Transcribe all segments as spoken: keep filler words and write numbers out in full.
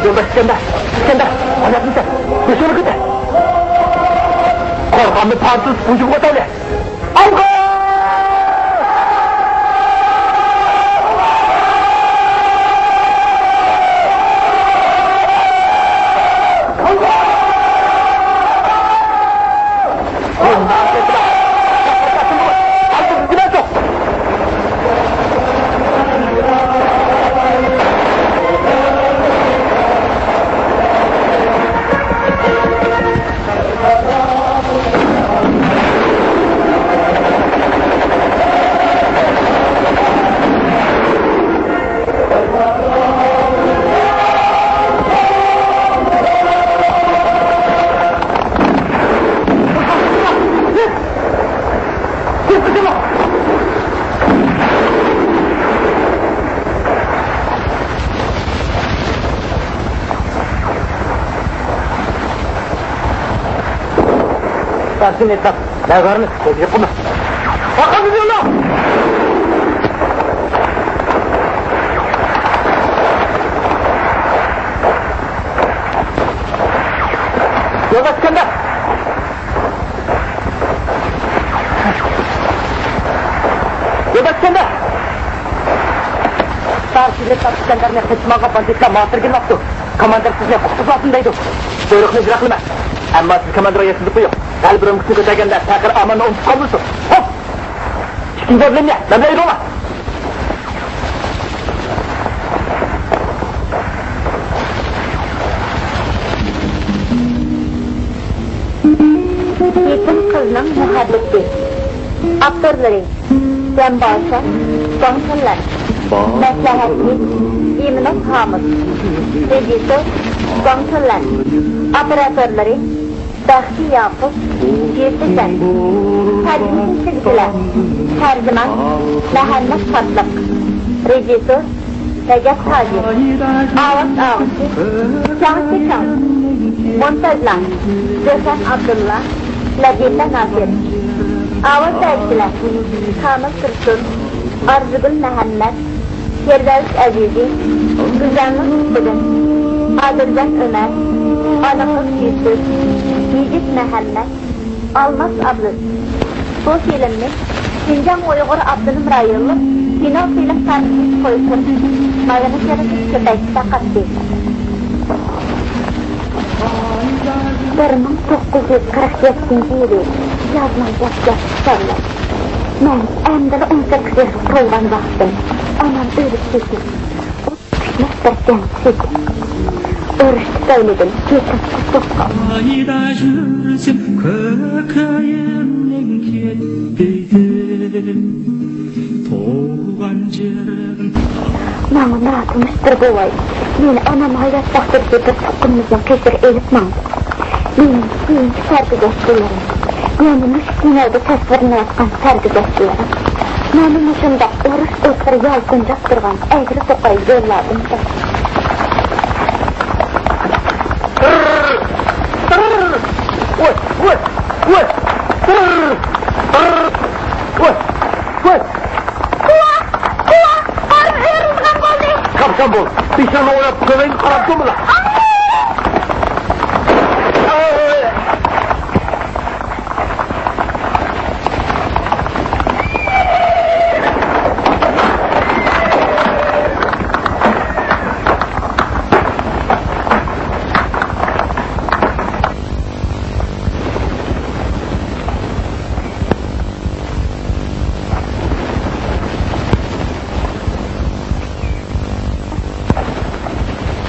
يولداش ئىسكەندەر، ئىسكەندەر، ئاياغنى كېتە، بېشىنى كېتە. قورغاننى پارتلىتىپ ھۇجۇمغا ئۆتەيلى. ئالغا! تەرسىنى ئېيتسام، نەزەرنى كۆزگە قىلما. ئارقامدىن يوللا! يولداش ئىسكەندەر! يولداش ئىسكەندەر! ستارشىننى تاپىسەندەرنى قېچىپ ماڭغان باندىتلار ماڭا تىرگىنىۋاپتۇ. كوماندىر سىزنى قۇتقۇزۇۋاتىمەن دەيدۇ. بۇيرۇقنى ئىجرا قىلىمەن. ئەمما سىز كوماندىرغا يەتكۈزۈپ قويۇڭ. غەلىبە رامكىسىنى كۆتەرگەندە پەقىر ئاماننى ئۇنتۇپ قالمىسۇن. خوپ! ئىككىنچى ئورۇننى مەن بىلەن ئېلىڭلار. يېتىم قىزنىڭ مۇھەببىتى. ئاپتورلىرى: جەمباشا، گۇاڭ چۈنلەن. مەسلىھەتچى: ئىمىنوف ھامۇت. رېژىسسور: گۇاڭ چۈنلەن. ئوپېراتورلىرى: بەختى ياقۇپ، يۈسۈپەن. تەرجىمىچى سىزگىلەر. تەرجىمان: مەھەممەت شاتلىق. رېژىسسور: رەجەپ تاجى. ئاۋاز ئاغۇشى: جاڭ چىچاڭ. مونتاژلار: جۆسەن ئابدۇللا، لەتىپە ناسىر. ئاۋاز بەرگۈچىلەر: كامىل تۇرسۇن، ئارزۇگۈل مەھەممەت، فىردەۋس ئەزىزى، گۈزەلنۇر ئىسپىدىن، ئادىلجان ئۆمەر، ئانىقىز يۈسۈپ، يىگىت مەھەممەت، ئالماس ئابلىز. بۇ فىلىمنى شىنجاڭ ئۇيغۇر ئاپتونوم رايونلۇق كىنو فىلىم تارقىتىش قويۇشتۇرۇپ، مايونېز يارىتىش كۆپەيتىش تارقاتتى. بىر مىڭ توققۇز يۈز قىرىق يەتتىنچى يىلى يازنىڭ دەسلەپكى چاغلىرى. مەن ئەمدىلا ئون سەككىز ياشقا تولغان ۋاقتىم. ئانام ئۆلۈپ كېتىپ، ئۇ كۈچلۈك بىر جەڭچى ئىدى. ئۇرۇش تۈپەيلىدىن يېتىم قىز بولۇپ قالدىم. قايدا يۈرسەم، كۆكەينىڭ كېتىدۇ. تۇغقان جېرىم. ماڭا ناتونۇش بىر بوۋاي مېنى ئانام ھايات ۋاقتىدىكى بىر تۇغقىنىمىزنىڭ قېشىغا ئېلىپ ماڭدى. مېنىڭ كېيىنكى سەرگۈزەشتلىرىم يەنە مۇشۇ كىنودا تەسۋىرلىنىۋاتقان سەرگۈزەشتلىرىم. مانا مۇشۇنداق ئۇرۇش ئوتلىرى يالقۇنجاپ تۇرغان ئەگرى-توقاي يوللاردىن ئۆتتۈم. ۋاي، ۋاي، ۋاي! ۋاي، ۋاي! قۇۋا! قۇۋا! ئاران ئېرىلغان بولدى! كاپسان بول! بېشىڭنى ئويلاپ، كۆلەڭگە قاراپ تۇرمىلا!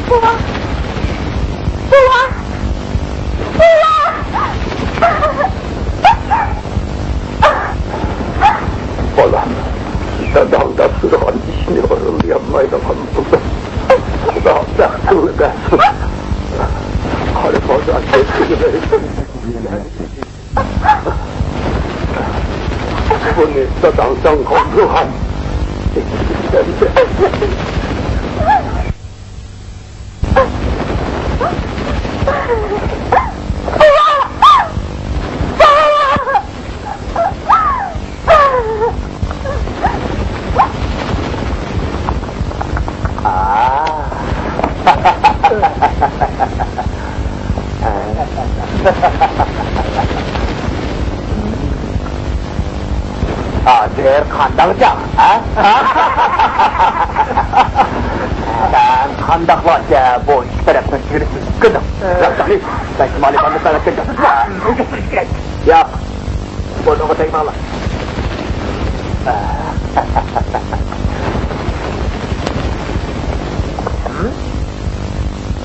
بوۋا! بوۋا! بوۋا! بالام، داداڭ دەپ تۇرغان ئىشنى ئورۇنلىيالمايدىغان بولدۇم. خۇدا بەختىڭنى بەرسۇن. قارا بازار كەتكىلى بەرسۇن. بۇنى داداڭ ساڭا قالدۇرغان. ھازىر قانداق جاڭ، ھە؟ سەن قانداقلارچە بۇ ئىككى تەرەپنىڭ چېگرىسىنى ئۆتكۈزدۈڭ؟ سەن شىمالىي باندا تەۋەتكەن ياق. بۇنىڭغا تەگمەڭلار.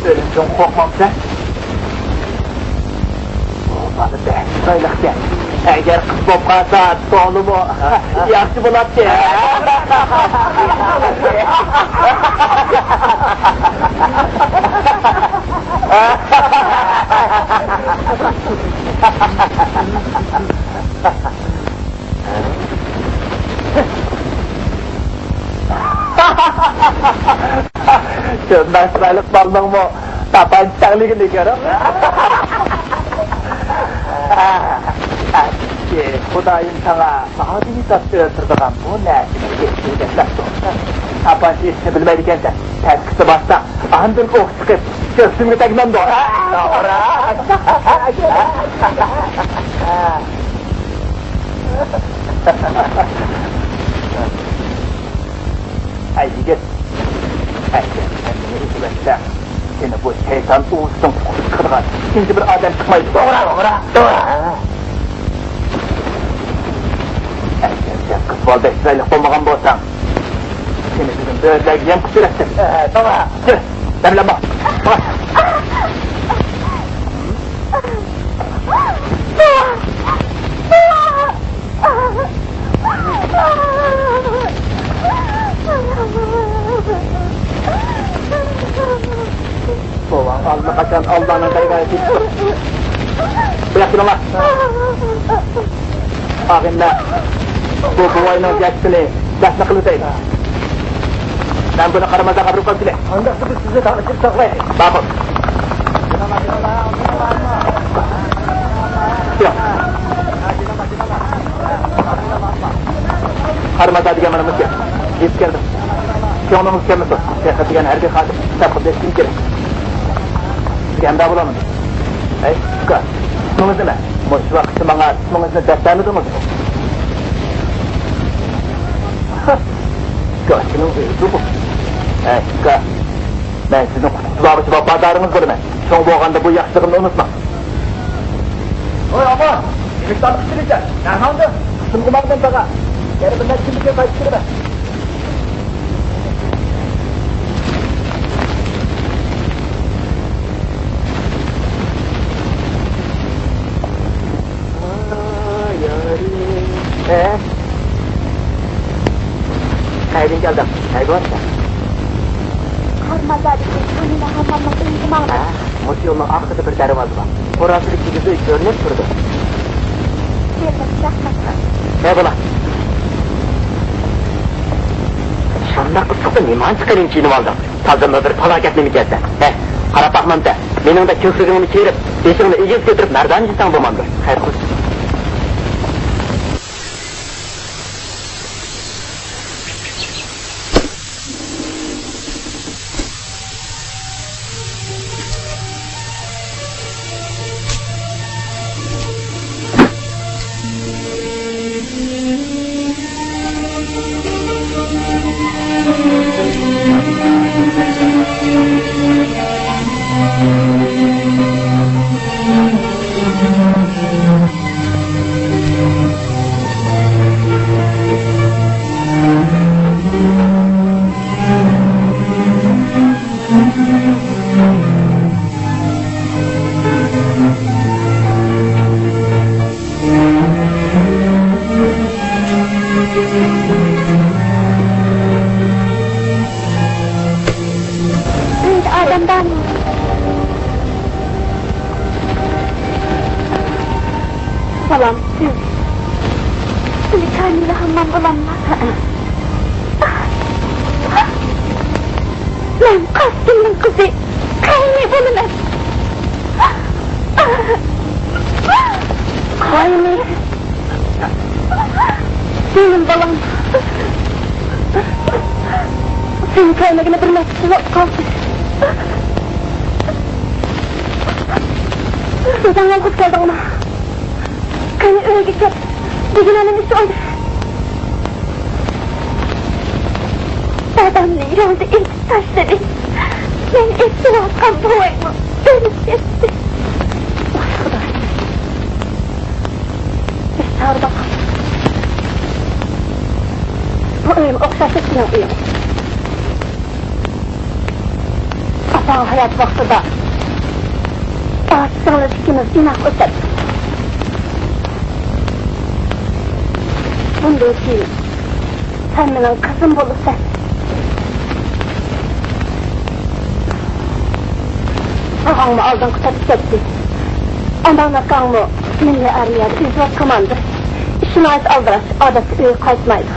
ئۆلۈمدىن قورقمامسەن؟ بۇ بالا بەك چىرايلىقكەن. ئەگەر قىز بولۇپ قالسا، تولىمۇ ياخشى بولاتتى. شۇنداق چىرايلىق بالىنىڭمۇ تاپانچا تەڭلىگىنى كۆرۈڭ. خۇدايىم ساڭا ئادىمىي زاتنى ئۆلتۈرىدىغان بۇ نەرسىنى يېتىشتۈرگەنلەپتۇ. تاپانچا ئېتىشنى بىلمەيدىكەنسەن. تەپكىسى بارسا، ئاندىن ئوق چىقىپ، كۆكسۈمگە تەگمەمدۇ؟ توغرا. ئەي يىگىت، ئەگەر سەن مېنى ئېتىۋەتسەڭ، سېنى بۇ شەيتان ئۇۋىسىدىن قۇتقۇزۇپ چىقىدىغان ئىككىنچى بىر ئادەم چىقمايدۇ. توغرا، توغرا، توغرا. ئەگەر سەن قىز بالىدەك چىرايلىق بولمىغان بولساڭ، سېنى بۈگۈن بۆرىلەرگە يەم قىلىپ بېرەتتىم. توغرا. يۈر، مەن بىلەن بار. بوۋاڭ ئاللىقاچان ئاللانىڭ دەرگاھىغا كېتىپتۇ. بۇياققا كېلىڭلار. ئاغىنىلەر، بۇ بوۋاينىڭ جەسىتىنى دەپنە قىلىۋېتەيلى. مەن بۇنى قارامازاغا ئاپىرىپ قويۇپ كېلەي. ئانداقتا بىز سىزنى تانىشىپ ساقلايلى. ماقۇل. ياق. قارىماتا دېگەن مانا مۇشۇ. يېتىپ كەلدىم. كۆڭلىڭىز كەلمىسۇن. سەرخەت دېگەن ھەربىي خادىم. كىتاب قىلىپ كىم كېرەك؟ سىزگە ھەمراھ بولالمىدىم. ھەي، ئۇكا، ئىسمىڭىز نېمە؟ مۇشۇ ۋاقىتتا ماڭا ئىسمىڭىزنى دەپ بەرمىدىڭىزمۇ؟ ئۇكا، سېنىڭ ئۆزى بۇ. ھەي، ئۇكا، مەن سىزنىڭ قۇتقۇزۇپ ئالغۇچى ۋاپادارىڭىز بولىمەن. شۇڭا بولغاندا بۇ ياخشىلىقىمنى ئۇنتۇماڭ. ھوي، ئامان! ئېلېكساندىر كىرىچە، نەھاڭدىن قىسىمغا ماڭدىم تاغا. يەنە بىر نەچچە كۈندىن كېيىن قايتىپ كېلىمەن. ھە؟ قەيەردىن كەلدىڭ؟ نەگە بارىسەن؟ قارمازادىكى كامىلە ھاممامنىڭ ئۆيىگە ماڭدىم. ھە؟ مۇشۇ يولنىڭ ئارقىدا بىر دەرۋازا بار. خورازىدىكى كىگىز ئۆي كۆرۈنۈپ تۇرىدۇ. بېرىپ رەھمەت قىل. ھە، بولا. شۇنداق ئىسسىقتا نېمانچە قېلىن كىيىنىۋالدىڭ؟ تازىمۇ بىر پالاكەت نېمىكەنسەن. ھە، قاراپ باقمامسەن. مېنىڭدەك كۆكرىكىڭنى كېرىپ، بېشىڭنى ئېگىز كۆتۈرۈپ مەردانە يۈرسەڭ بولمامدۇ؟ خەير قىلسۇن. ئۆيدە ئادەم بارمۇ؟ سالام، سىز. سىلى كامىلە ھاممام بولاملا؟ ھەئە. مەن قاسىمنىڭ قىزى، قەينى بولىمەن. قەينى. جېنىم بالام. سېنى كۆرمىگىلى بىر نەچچە يىل بولۇپ قالدى. ئۆزۈڭ يالغۇز كەلدىڭمۇ؟ قېنى ئۆيگە كەپ، دېگىنىڭنى ئىش ئوينا. دادامنى يولدا ئېتىپ تاشلىدى. مەن ئېتىۋاتقان بوۋايمۇ ئۆلۈپ كەتتى. ۋاي خۇداي. بىر چارە باقاي. بۇ ئۆيمۇ ئوخشاشلا سېنىڭ ئۆيۈڭ. ئاپاڭ ھايات ۋاقتىدا ئاچا-سىڭىل ئىككىمىز ئىناق ئۆتەتتۇق. بۇندىن كېيىن سەن مېنىڭ قىزىم بولىسەن. ئاغاڭمۇ ئالدىنقى سەپكە كەتتى. ئامان ئاكاڭمۇ مىللىي ئارمىيەدە ئۆزى كوماندىر. ئىشى ناھايىتى ئالدىراش، ئادەتتە ئۆيگە قايتمايدۇ.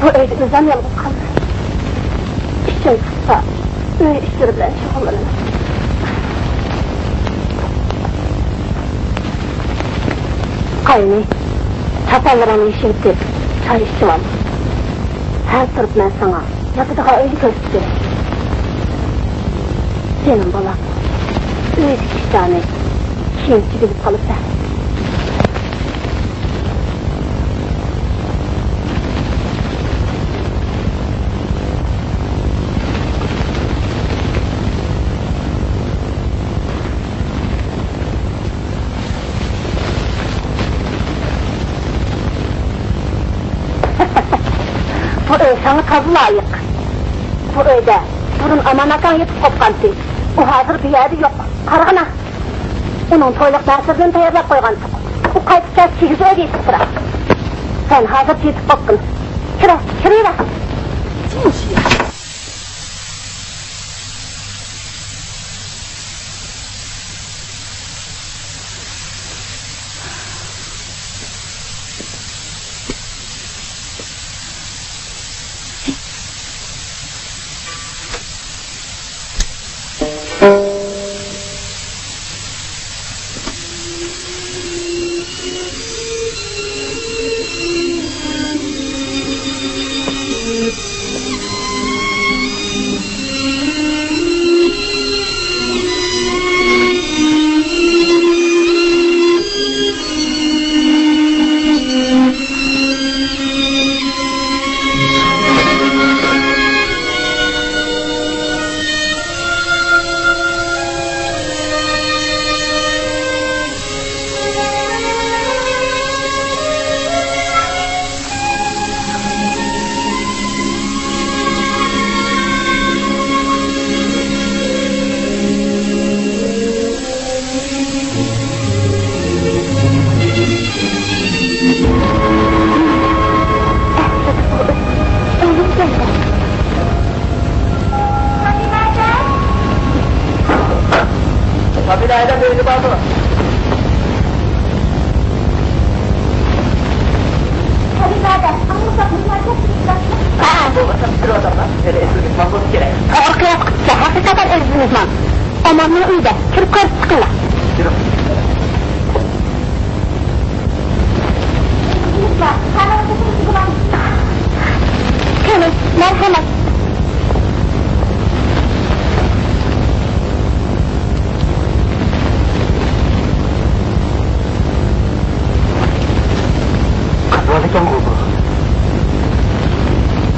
بۇ ئۆيدە ئۆزۈم يالغۇز قالىمەن. ئىشىم چىقسا، ئۆي ئىشلىرى بىلەن شۇغۇللىنىمەن. قاينى، چاپانلىرىڭنى يېشىۋېتىپ، چاي ئىچىۋال. ھەل تۇرۇپ مەن ساڭا ياتىدىغان ئۆينى كۆرسىتىپ بېرەي. جېنىم بالام، ئۆيدىكى ئىشلارنى كېيىنچە بىلىپ قالىسەن. بۇ ئۆي ساڭا تازا لايىق. بۇ ئۆيدە بۇرۇن ئامان ئاكاڭ يېتىپ قوپقانتى. ئۇ ھازىر بۇ يەردە يوق. قارىغىنا. ئۇنىڭ تويلۇق نەرسىلىرىنى تەييارلاپ قويغانتۇق. ئۇ قايتىپ كەلسە كىيگۈزەي دەيتتى. سەن ھازىر يېتىپ قوپقىن. كىرە، كىرىۋەر. توغرا قىلىۋاتىپسىز، ھەقىقەتەن ئەزىز مېھمان. ئاماننىڭ ئۆيىدە، كىرىپ كۆرۈپ چىقىڭلار. كىرىڭ. كەلسىڭىز، مەرھەمەت. قىز بالىكەنغۇ بۇ.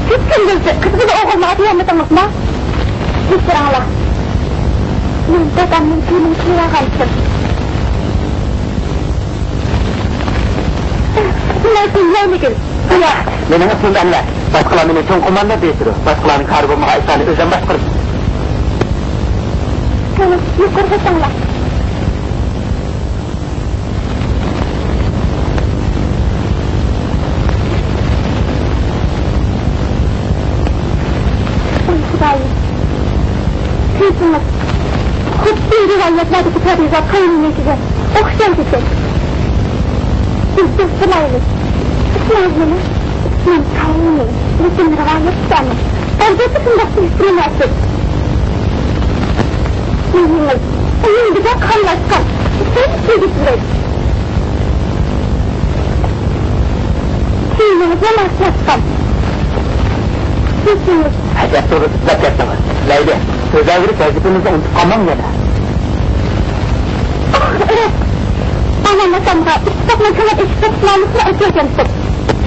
سىز كىم بىلسە، قىزغىنا ئوغۇلنى ئاتىيالمىدىڭىزما؟ كەچۈرۈڭلار. مەن دادامنىڭ كىيىمىنى كىيىۋالغانتىم. مەن سىزنى يەيمىگىن. مېنىڭ ئىسمىم ئەنۋەر. باشقىلار مېنى چوڭ قوماندان دەيتتى. باشقىلارنىڭ كارى بولمىغان ئىشلارنى ئۆزۈم باشقۇرىمەن. قېنى، يۇقىرىغا چىقىڭلار. ۋاي خۇدايىم، قىلسىڭىز، خۇددى رىۋايەتلەردىكى پەرىزات قاينىنىڭكىگە ئوخشايدىكەن. بىز دوست بولايلى. ئىسمىڭىز نېمە؟ مەن قەينى، لېكىن رىۋايەتتە ئەمەس. ئەلۋەتتە شۇنداق دېيىشكە مۇناسىپ. مېنىڭ ئۇيۇم بىلەن قاملاشقان، سەن سېگىشلىك. كىيىمىڭىزنى ماختاشقان. سېچىڭىز. ئەجەب توغرا ئىزدەپ كەتتىڭىز. مەيلى، سۆزلەۋېرىپ ۋەزىپىمىزنى ئۇنتۇپ قالماڭ يەنە. مۇھەممەت ئامىغا ئىتتىپاقنىڭ كۆڭۈل ئېچىش تەكلىپنامىسىنى ئەكەلگەنتىم.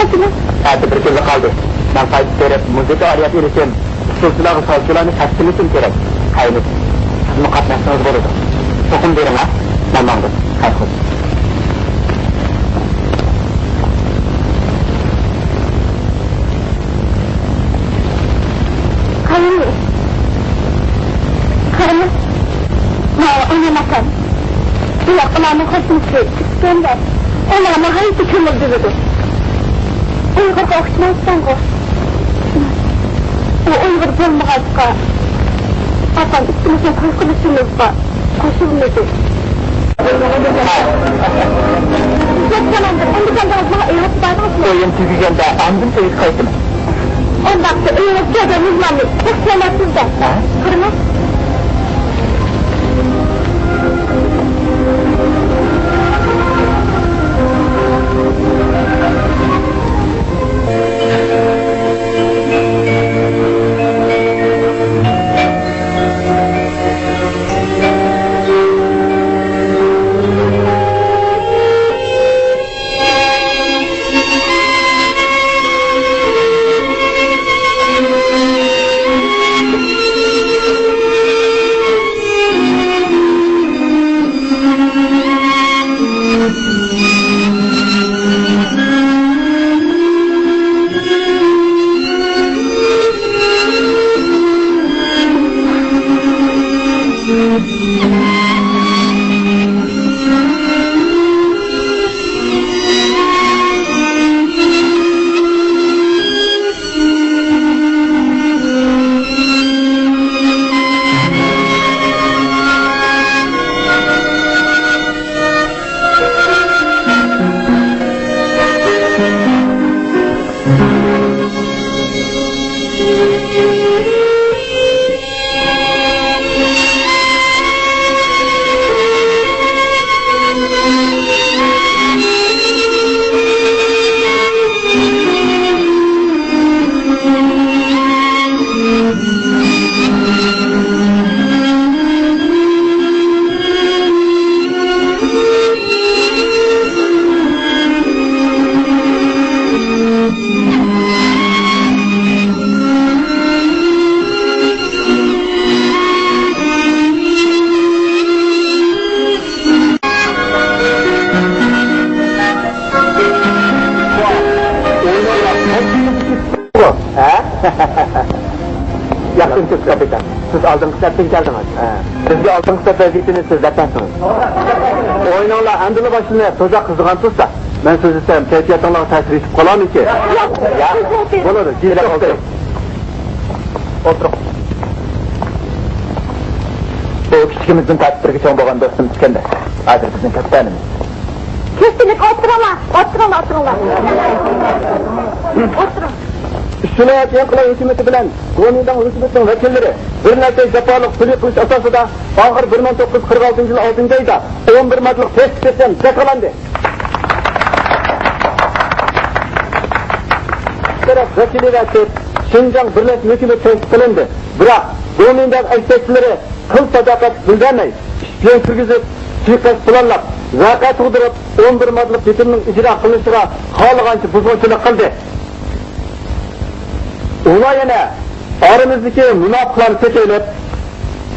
ئەتىگە. ئەتە بىر كۈنلا قالدى. مەن قايتىپ بېرىپ، مۇزىكا ئالىيەت ئېلىشىم، ئۇسسۇلچىلارغا سازچىلارنى تەپسىللىشىم كېرەك. قەينى، سىزمۇ قاتناشسىڭىز بولىدۇ. چوقۇم بېرىڭ، ھە؟ مەن ماڭدىم. خەير خوش. قەينى. قېرىنداش، ماۋۇ ئەنەمەكەن. بۇ ياق ئۇلارنىڭ قوشنىسى ئىكەن-دە، ئۇلار ناھايىتى كۆڭۈل بۆلىدۇ. ئۇيغۇرغا ئوخشىمايسەنغۇ. ئۇ ئۇيغۇر بولمىغاچقا، ئاپام ئىككىمىزنىڭ توي قىلىشىمىزغا قوشۇلمىدى. ئويۇن تۈگىگەندە ئاندىن ئۆيگە قايتىمەن. ئۇنداقتا ئۆيىڭىزگە مېھماننى تەكلىمەسسىز-دە. ھە؟ قېرىنداش. ھە؟ ياخشىمۇسىز، كاپىتان؟ سىز ئالدىنقى سەپتىن كەلدىڭىز. ھە. بىزگە ئالدىنقى سەپ ۋەزىپىنى سۆزلەپ بەرسىڭىز. ئويۇنۇڭلار ئەمدىلا باشلىنىپ، توزاق قىزىغان تۇرسا، مەن سۆزلىسەم، كەيپىياتىڭلارغا تەسىر يېتىپ قالارمىكىن؟ ياق، ياق. بولىدۇ، جىلە ئولتۇرۇڭ. ئولتۇرۇڭ. بۇ كىچىكىمىزدىن تارتىپ بىرگە چوڭ بولغان دوستۇم ئىسكەندەر. ھازىر بىزنىڭ كاپىتانىمىز. كۆپچىلىك ئولتۇرۇڭلار، ئولتۇرۇڭلار، ئولتۇرۇڭلار. ئولتۇرۇڭ. ئۈچ ۋىلايەت ئىنقىلاب ھۆكۈمىتى بىلەن گومىنداڭ ھۆكۈمىتىنىڭ ۋەكىللىرى بىر نەچچە جاپالىق سۈلۈك قىلىش ئاساسىدا ئاخىر بىر مىڭ توققۇز يۈز قىرىق ئالتىنچى يىل ئالتىنچى ئايدا ئون بىر ماددىلىق تەكلىپ كەسىم جاكارلاندى. تەرەپ ۋەكىلى ۋە شىنجاڭ بىرلەشمە ھۆكۈمىتى تەسىس قىلىندى. بىراق، گومىنداڭ ئەكسىچىلىرى قىل ساداقەت بىلدۈرمەي، ئىش بىلەن كىرگۈزۈپ، سۇيىقەست پىلانلاپ، ۋەقە تۇغدۇرۇپ، ئون بىر ماددىلىق بىتىمنىڭ ئىجرا قىلىنىشىغا خالىغانچە بۇزغۇنچىلىق قىلدى. ئۇلار يەنە ئارىمىزدىكى مۇناپىقلارنى تېپىۋېلىپ،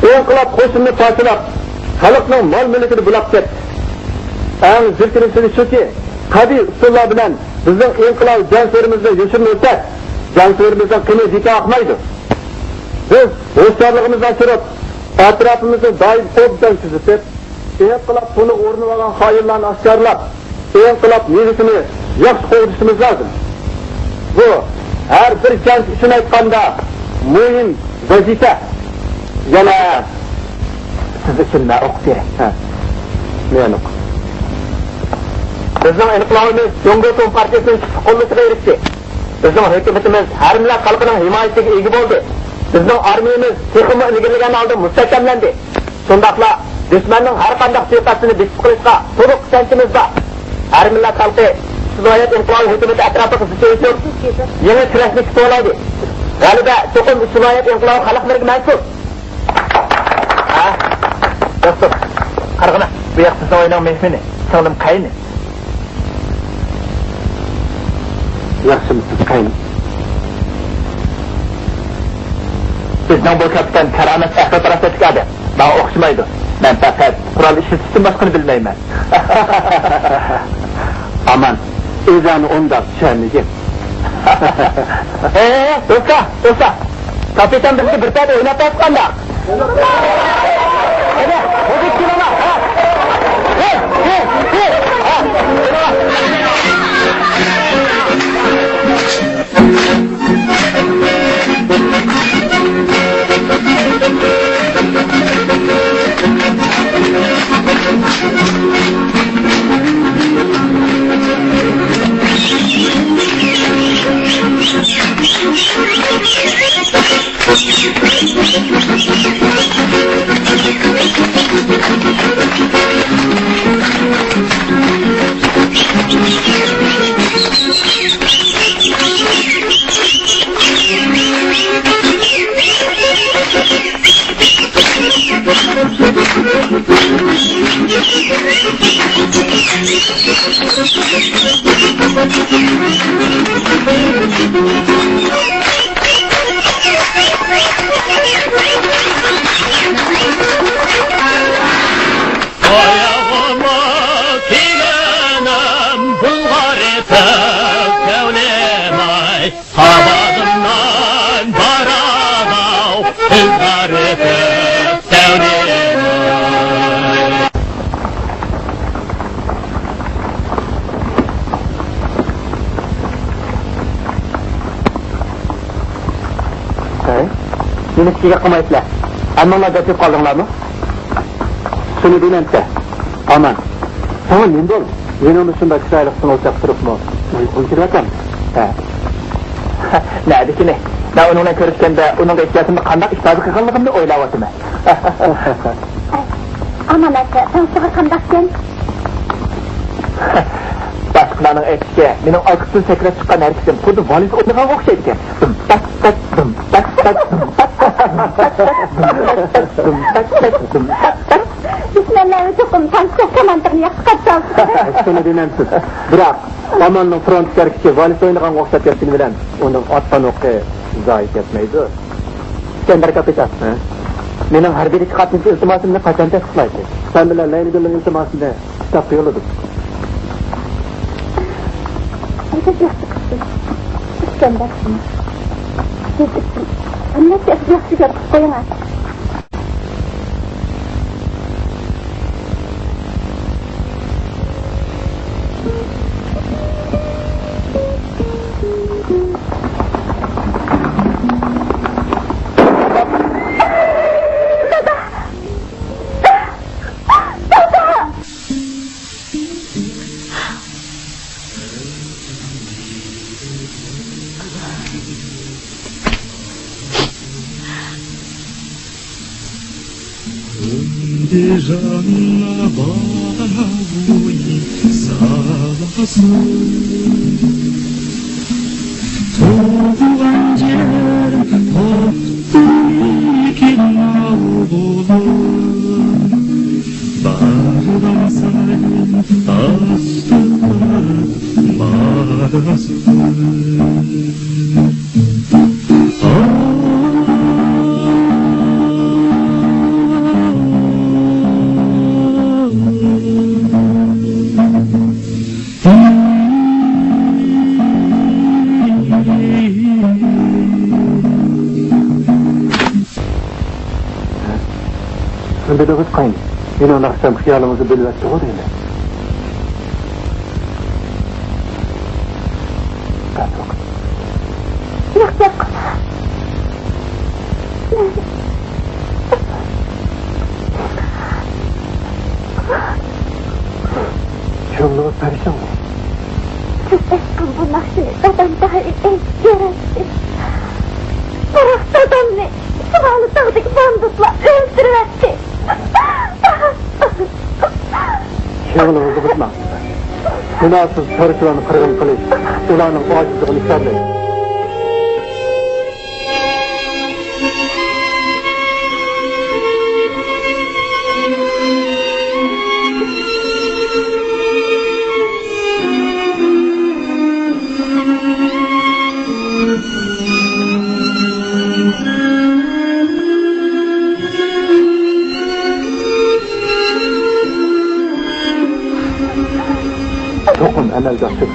ئىنقىلاب قوشۇنىنى پارچىلاپ، خەلقنىڭ مال-مۈلكىنى بۇلاپ كەتتى. ئەڭ جىركىنچلىكى شۇكى، قەبىھ ئۇسۇللار بىلەن بىزنىڭ ئىنقىلاب جەڭچىلىرىمىزنى يوشۇرۇۋەتسەك، جەڭچىلىرىمىزنىڭ قېنى بىكار ئاقمايدۇ. بىز ھوشيارلىقىمىزنى ئاشۇرۇپ، ئەتراپىمىزنى دائىم ئوبدان كۆزىتىپ، ئىنقىلاب تونۇغا ئورىنىۋالغان خائىنلارنى ئاشكارىلاپ، ئىنقىلاب مېۋىسىنى ياخشى قوغدىشىمىز لازىم. بۇ ھەر بىر جەڭچى ئۈچۈن ئېيتقاندا مۇھىم ۋەزىپە. يەنە سىز ئۈچۈن مەن ئوقۇپ بېرەي. ھە. مەن ئوقۇ. بىزنىڭ ئىنقىلابىمىز جۇڭگو كومپارتىيىسىنىڭ كۈچلۈك قوللىشىغا ئېرىشتى. بىزنىڭ ھۆكۈمىتىمىز ھەر مىللەت خەلقىنىڭ ھىمايىسىگە ئىگە بولدى. بىزنىڭ ئارمىيىمىز تېخىمۇ ئىلگىرىلىگەن ھالدا مۇستەھكەملەندى. شۇنداقلا دۈشمەننىڭ ھەر قانداق سۇيىقەستىنى بېسىپ قىلىشقا تولۇق ئىشەنچىمىز بار. ھەر مىللەت خەلقى ئۈچ ۋىلايەت ئىنقىلابى ھۆكۈمىتى ئەتراپىغا زىچ ئۆسۈپ، يېڭى كۈرەشنى كۈتۈۋالايلى. غەلىبە چوقۇم ئۈچ ۋىلايەت ئىنقىلابى خەلقلىرىگە مەنسۇپ. ھە؟ دوستۇم، قارىغىنا، بۇ ياق بىزنىڭ ئۆينىڭ مېھمىنى. سىڭلىم قەينى؟ ياخشىمۇسىز قەينى؟ بىزنىڭ بۇ كاپىتان كارامەت ئەخمەق پاراسەتلىك ئادەم. ماڭا ئوخشىمايدۇ. مەن پەقەت قورال ئىشلىتىشتىن باشقىنى بىلمەيمەن. ئامان، ئۆزۈڭنى ئۇنداق چۈشەنمىگىن. ئەي، دوستلار، دوستلار! كاپىتان بىزگە بىر پەدە ئويناپ بەرسە قانداق؟ قېنى، ھۇزۇر كېلىڭلار، ھە؟ ھە، ھە، ھە، ھە، كېلىڭلار. ئاياغىما كىيگىنىم بۇلغار ئېتىپ كۆڭلۈم ئاي، قابىقىمدىن بارىدۇ قىزلار ئېتىپ كۆڭلۈم ئاي. ھەي، نېمە ئىشىككە قىلمايسىلەر؟ ھەممىڭلار دەپ قالدىڭلارمۇ؟ شۇنى دېمەمسە، ئامان. ساڭا نېمە بولدى؟ يېنىڭدا شۇنداق چىرايلىق سىڭىلچاق تۇرۇپمۇ ئۇيقۇڭ كېلىۋاتامدۇ؟ ھە. نەدىكىنى؟ مەن ئۇنىڭ بىلەن كۆرۈشكەندە ئۇنىڭغا ئېھتىياتىمنى قانداق ئىپادە قىلغانلىقىمنى ئويلاۋاتىمەن. ئامان ئاكا، تانسىغا قانداقكەن؟ باشقىلارنىڭ ئېيتىشىچە، مېنىڭ ئارقىسىدىن سەكرەپ چىققان ھەرىكىتىم خۇددى ۋالىز ئوينىغانغا ئوخشايدىكەن. دۇم تاك تاك، دۇم تاك تاك، دۇم تاك تاك، دۇم تاك تاك، دۇم تاك تاك، دۇم تاك تاك. دۈشمەنلەرنى چوقۇم تانسىغا كامانتىغىنى ياخشى قارشى ئالسىڭىز. شۇنى دېمەمسىز. بىراق، ئاماننىڭ فرونتتىكى ھەرىكىتى ۋالىز ئوينىغانغا ئوخشاپ كەتكىنى بىلەن ئۇنىڭ ئاتقان ئوقى زايە كەتمەيدۇ. ئىسكەندەر كاپىتان. ھە؟ مېنىڭ ھەربىيلىككە قاتنىشىش ئىلتىماسىمنى قاچان تەستىقلايسىز؟ سەن بىلەن لەيلىگۈلنىڭ ئىلتىماسىنى كىتابقا يوللىدىم. ئەجەب ياخشى قىپسىز، ئىسكەندەر. سىز ئۈچۈن ھەممىسى ئەجەب ياخشى گەپ قىلىپ قويۇڭ. ئەندىجان باغۋىسى سالاسۇن، تۇغۇلغان يېرىم توختىمىكىن ئوغلۇم؟ بارغان سايىن ئاستىغا باراسىز. بىلىۋاتقايلى، مېنىڭ ناخشام خىيالىڭىزنى بۆلۈۋەتتىغۇ دەيمەن. ياق، ياق. كۆڭلىڭىز پەرىشانمۇ؟ سىز ئېيتقان بۇ ناخشىنى دادام دائىم ئېيتىپ يۈرەتتى. بىراق دادامنى شىمالىي تاغدىكى باندىتلار ئۆلتۈرۈۋەتتى. كۆڭلىڭىزنى بۇزماڭ. گۇناھسىز چارۋىچىلارنى قىرغىن قىلىش ئۇلارنىڭ ئاجىزلىقىنى ئىپادىلەيدۇ. ئەمەلگە ئاشۇر.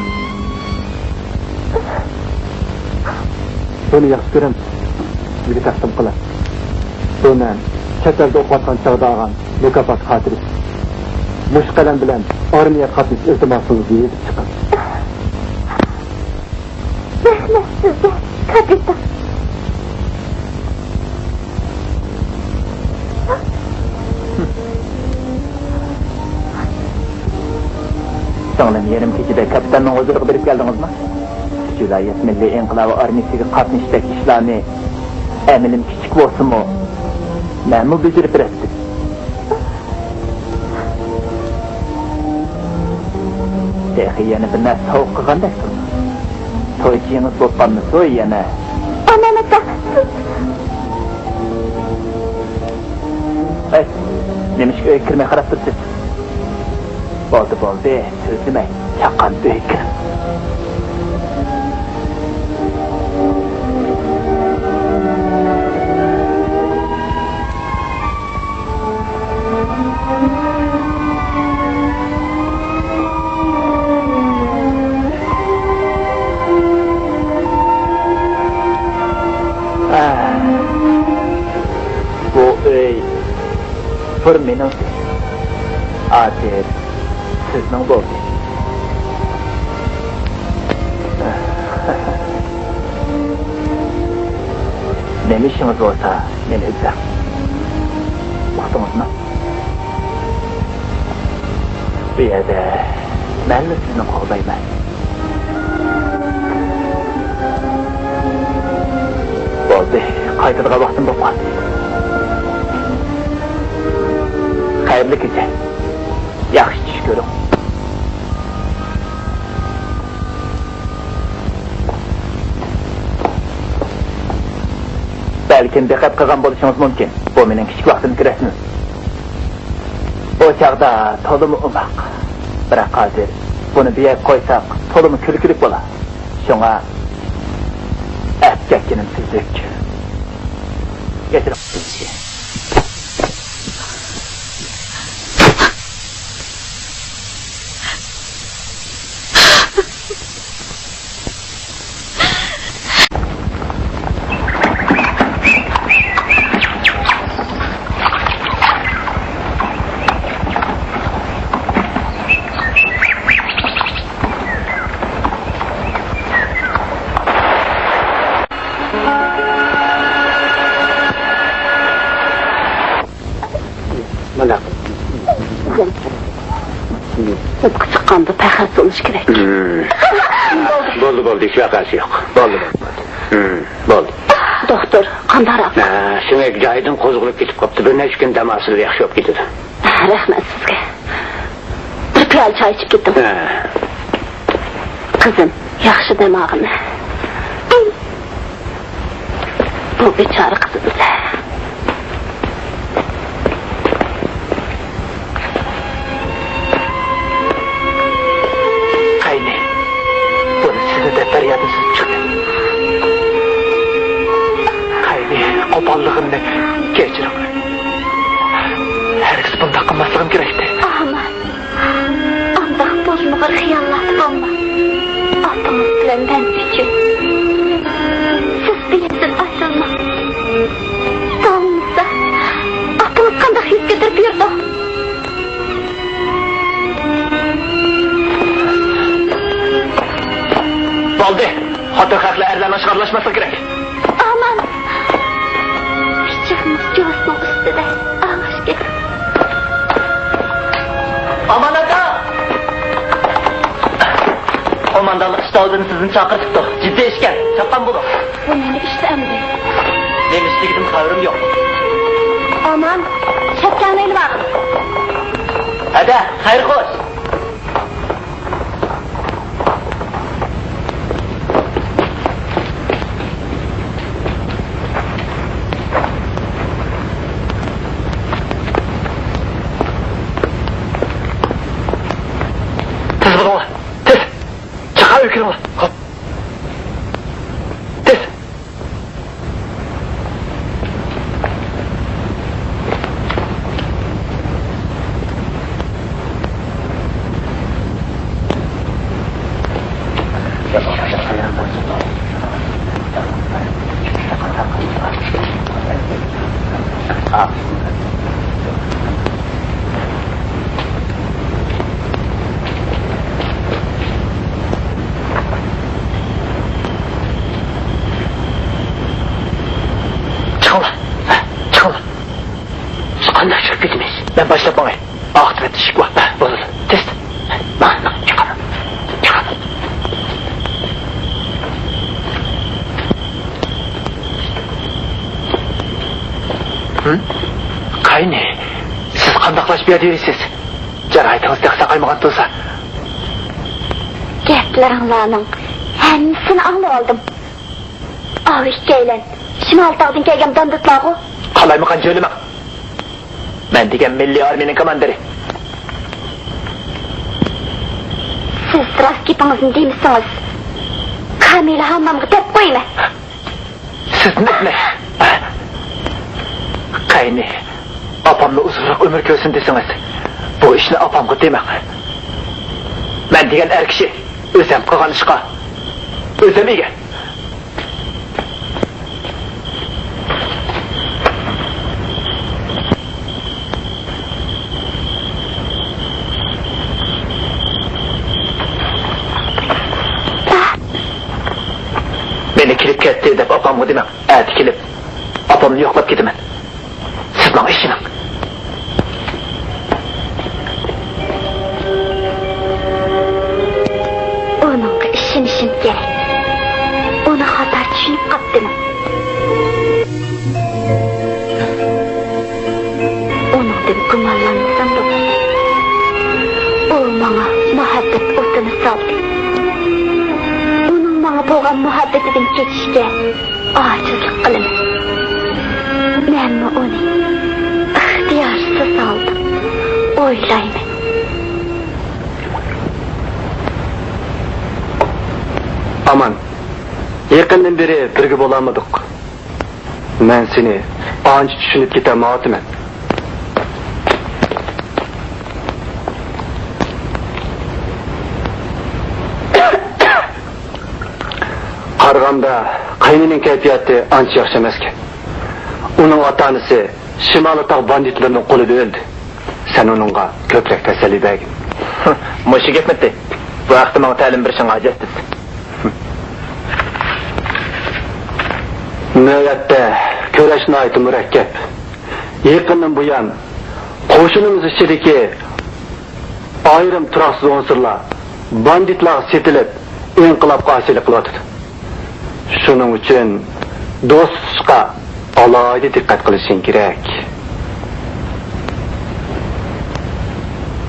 بۇنى ياخشى كۆرەمسىز؟ سىزگە تەقدىم قىلىڭ. بۇ مەن چەت ئەلدە ئوقۇۋاتقان چاغدا ئالغان مۇكاپات خاتىرىسى. مۇشۇ قەلەم بىلەن ئارمىيەگە قاتنىشىش ئىلتىماسىڭىزنى يېزىپ چىقىڭ. رەھمەت سىزگە، كاپىتان. سىڭلىم، يېرىم كېچىدە كاپىتاننىڭ ھۇزۇرىغا بېرىپ كەلدىڭىزمۇ؟ شۇ ۋىلايەت مىللىي ئىنقىلابى ئارمىيىسىگە قاتنىشىشتەك ئىشلارنى ئەمىلىم كىچىك بولسىمۇ، مەنمۇ بېجىرىپ بېرەتتىم. تېخى يەنە بىر نەرسە سوۋغا قىلغاندەك تۇرىدۇ. تويچىڭىز بولۇپ قالمىسۇن يەنە. ئامان ئاكا، سىز. ھەي، نېمىشقا ئۆيگە كىرمەي قاراپ تۇرىسىز؟ بولدى، بولدى، سۆزلىمەي، چاققان ئۆيگە كىرىڭ. بۇ ئۆي بۇرۇن مېنىڭ ئىدى. ھازىر سىزنىڭ بولدى. نېمە ئىشىڭىز بولسا، مېنى ئىزدەڭ. ئۇقتىڭىزمۇ؟ بۇ يەردە مەنلا سىزنى قوغدايمەن. بولدى، قايتىدىغان ۋاقتىم بولۇپ قالدى. خەيرلىك كېچە. ياخشى چۈش كۆرۈڭ. بەلكىم دىققەت قىلغان بولۇشىڭىز مۇمكىن، بۇ مېنىڭ كىچىك ۋاقتىمدىكى رەسىمىم. ئۇ چاغدا تولىمۇ ئوماق. بىراق ھازىر بۇنى بۇ يەرگە قويساق، تولىمۇ كۈلكىلىك بولا. شۇڭا ئەپ كەتكىنىم تۈزۈك. كەچۈرۈڭ. مانا. سىرتقا چىققاندا پەخەس بولۇش كېرەك. بولدى، بولدى، ھېچ ۋەقەسى يوق. بولدى، بولدى، بولدى. بولدى. دوختۇر، قانداقراق؟ ھە، سۆڭەك جايىدىن قوزغىلىپ كېتىپ قاپتۇ. بىر نەچچە كۈن دەم ئالسىلا ياخشى بولۇپ كېتىدۇ. رەھمەت سىزگە. بىر پىيالە چاي ئىچىپ كېتىڭ. ھە. قىزىم، ياخشى دەم ئالغىن. بۇ بىچارە قىزىمىز. قەينى، بۇنى سىزنى دەپ بەرگەندىن سىز چىقتى. قەينى، قوپاللىقىمنى كەچۈرۈڭ. ھەرگىز بۇنداق قىلماسلىقىم كېرەكتى. ئامان. ئانداق بولمىغۇر خىياللاردا بولما. ئاتىڭىز بىلەن مەن ئۈچۈن. سىز بۇ يەردىن ئايرىلماڭ. داۋاملىسا، ئاتىڭىز قانداق يۈز كۆتۈرۈپ يۈرىدۇ؟ بولدى. خوتۇن خەقلەر ئەرلەرنىڭ ئىشىغا ئارىلاشماسلىقى كېرەك. ئامان! پىچىقىڭىز جۇۋۇسنىڭ ئۈستىدە. ئاغاش گەپ. ئامان ئاكا! قوماندانلىق ئىشتاۋىدىن سىزنى چاقىرتىپتۇ. جىددىي ئىشكەن. چاپقان بولۇڭ. بۇ نېمە ئىشتى ئەمدى؟ نېمە ئىشلىكىدىن خەۋىرىم يوق. ئامان، شەپكەڭنى ئېلىۋالغىن. ھەدە، خەير خوش. تېز بولۇڭلار، تېز! چاقا ئۆكۈرۈڭلار. خوپ. تېز! چىقىڭلار! چىقىڭلار! بىز قانداق چىقىپ كېتىمىز؟ مەن باشلاپ ماڭاي. ئاقىۋەتتە ئىشىك بار. ھە، بولىدۇ. تېز. ماڭ، ماڭ، چىقىڭ. چىقىڭ. ھىم؟ قاينى، سىز قانداقلاش بۇ يەردە يۈرىسىز؟ جاراھىتىڭىز تېخى ساقايمىغان تۇرسا. گەپلىرىڭلارنىڭ ھەممىسىنى ئاڭلاپ ئالدىم. ئاۋۇ ئىككىيلەن شىمال تاغدىن كەلگەن باندىتلارغۇ. قالايمىقان جۆيلىمەڭ. مەن دېگەن مىللىي ئارمىيەنىڭ كوماندىرى. سىز راست گېپىڭىزنى دېمىسىڭىز، كامىلە ھاممامغا دەپ قويىمەن. سىز نېمە؟ قاينى، ئاپامنى ئۇزۇنراق ئۆمۈر كۆرسۇن دېسىڭىز، بۇ ئىشنى ئاپامغا دېمەڭ. مەن دېگەن ئەر كىشى ئۆزەم قىلغان ئىشقا ئۆزەم ئىگە. مېنى كىرىپ كەتتى دەپ ئاپامغا دېمەڭ. ئەتە كېلىپ، ئاپامنى يوقلاپ كېتىمەن. سىز ماڭا ئىشىنىڭ. ئۇنىڭغا ئىشىنىشىم كېرەك. ئۇنى خاتا چۈشىنىپ قاپتىمەن. ئۇنىڭدىن گۇمانلانمىسامدۇ؟ ئۇ ماڭا مۇھەببەت ئوتىنى سالدى. ئۇنىڭ ماڭا بولغان مۇھەببىتىدىن كېچىشكە ئاجىزلىق قىلىمەن. مەنمۇ ئۇنى ئىختىيارسىز ھالدا ئويلايمەن. ئامان، يېقىندىن بېرى بىرگە بولالمىدۇق. مەن سېنى ئانچە چۈشىنىپ كېتەلمەيۋاتىمەن. قارىغاندا، قاينىنىڭ كەيپىياتى ئانچە ياخشى ئەمەسكەن. ئۇنىڭ ئاتا-ئانىسى شىمالىي تاغ باندىتلىرىنىڭ قولىدا ئۆلدى. سەن ئۇنىڭغا كۆپرەك تەسەللى بەرگىن. مۇشۇ گەپمىتى؟ بۇ ھەقتە ماڭا تەلىم بېرىشىڭ ھاجەتسىز. نۆۋەتتە كۈرەش ناھايىتى مۇرەككەپ. يېقىندىن بۇيان قوشۇنىمىز ئىچىدىكى ئايرىم تۇراقسىز ئۇنسۇرلار باندىتلارغا سېتىلىپ، ئىنقىلابقا ئاسىيلىق قىلىۋاتىدۇ. شۇنىڭ ئۈچۈن دوست تۇتۇشقا ئالاھىدە دىققەت قىلىشىڭ كېرەك.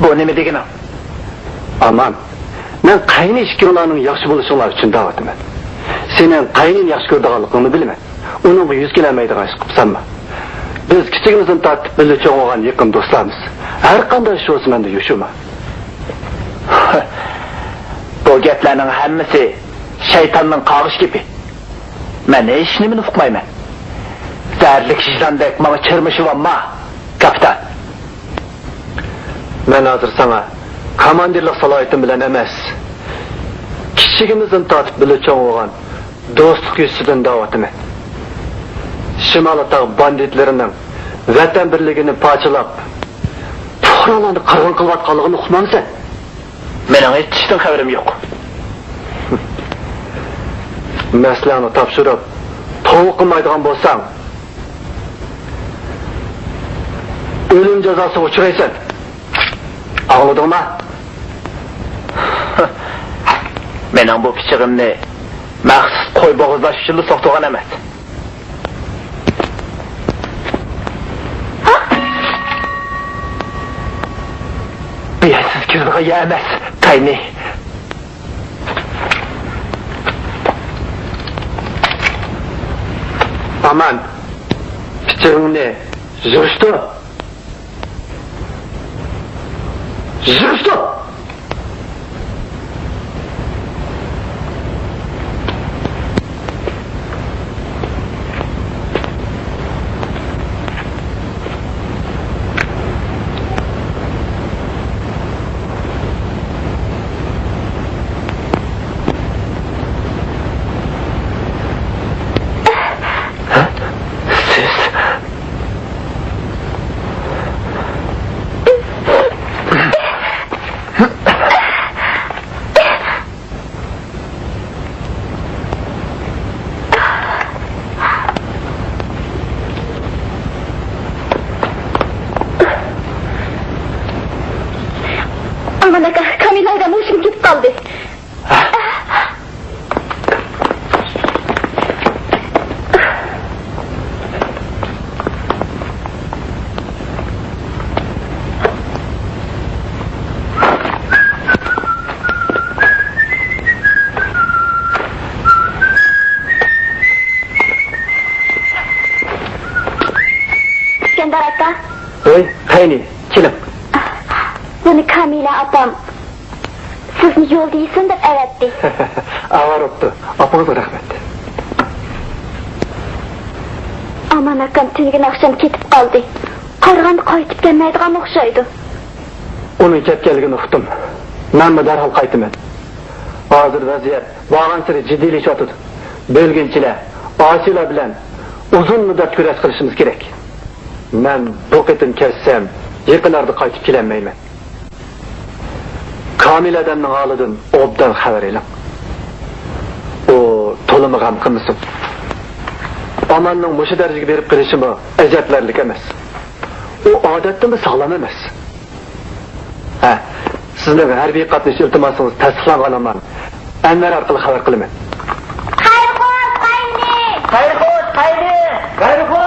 بۇ نېمە دېگىنىڭ؟ ئامان، مەن قەينى ئىككىڭلارنىڭ ياخشى بولۇشۇڭلار ئۈچۈن دەۋاتىمەن. سېنىڭ قەينىنى ياخشى كۆرىدىغانلىقىڭنى بىلىمەن. ئۇنىڭغا يۈز كېلەلمەيدىغان ئىش قىلىپ سانما. بىز كىچىكىمىزدىن تارتىپ بىللە چوڭ بولغان يېقىن دوستلارمىز. ھەر قانداق ئىش بولسا مەندىن يوشۇرما. بۇ گەپلەرنىڭ ھەممىسى شەيتاننىڭ قاغىش گېپى. مەن ھېچنېمىنى ئۇقمايمەن. زەھەرلىك يىلاندەك ماڭا چىرمىشىۋالما، كاپىتان. مەن ھازىر ساڭا كاماندىرلىق سالاھىيىتىم بىلەن ئەمەس، كىچىكىمىزدىن تارتىپ بىللە چوڭ بولغان دوستلۇق يۈزىسىدىن دەۋاتىمەن. شىمالىي تاغ باندىتلىرىنىڭ ۋەتەن بىرلىكىنى پارچىلاپ، پۇقرالارنى قىرغىن قىلىۋاتقانلىقىنى ئۇقمامسەن؟ مېنىڭ ھېچ ئىشتىن خەۋىرىم يوق. مەسىلەڭنى تاپشۇرۇپ، توۋا قىلمايدىغان بولساڭ، ئۆلۈم جازاسىغا ئۇچرايسەن. ئاڭلىدىڭما؟ مېنىڭ بۇ پىچىقىمنى مەخسۇس قوي بوغۇزلاش ئۈچۈنلا سوقتۇرغان ئەمەس. بۇ يەر سىز كىرىدىغان يەر ئەمەس، قەينى. ئامان، پىچىقىڭنى يىغىشتۇر. يىغىشتۇر! سىز؟ ئاكا، كامىلە ئادەم ھوشۇم كېتىپ قالدى. ئىسكەندەر ئاكا. ۋوي، قېنى، كېلىڭ. بۇنى كامىلە ئاپام سىزنى يولدا يېسۇن دەپ ئەۋەتتى. ئاۋارە بوپتۇ. ئاپىڭىزغا رەھمەت. ئامان ئاكام تۈنۈگۈن ئاخشام كېتىپ قالدى. قارىغاندا قايتىپ كەلمەيدىغان ئوخشايدۇ. ئۇنىڭ كەتكەنلىكىنى ئۇقتۇم. مەنمۇ دەرھال قايتىمەن. ھازىر ۋەزىيەت بارغانسېرى جىددىيلىشىۋاتىدۇ. بۆلگۈنچىلەر، ئاسىيلار بىلەن ئۇزۇن مۇددەت كۈرەش قىلىشىمىز كېرەك. مەن بۇ قېتىم كەتسەم، يېقىن ئارىدا قايتىپ كېلەلمەيمەن. كامىل ئادەمنىڭ ھالىدىن ئوبدان خەۋەر ئېلىڭ. ئۇ تولىمۇ غەم قىلمىسۇن. ئاماننىڭ مۇشۇ دەرىجىگە بېرىپ قېلىشىمۇ ئەجەبلەرلىك ئەمەس. ئۇ ئادەتتىنمۇ ساغلام ئەمەس. ھە، سىزنىڭ ھەربىي قاتنىشىش ئىلتىماسىڭىز تەستىقلانغان ئامان. ئەنۋەر ئارقىلىق خەۋەر قىلىمەن. خەير خوش، قاينى! خەير خوش، قاينى! خەير خوش!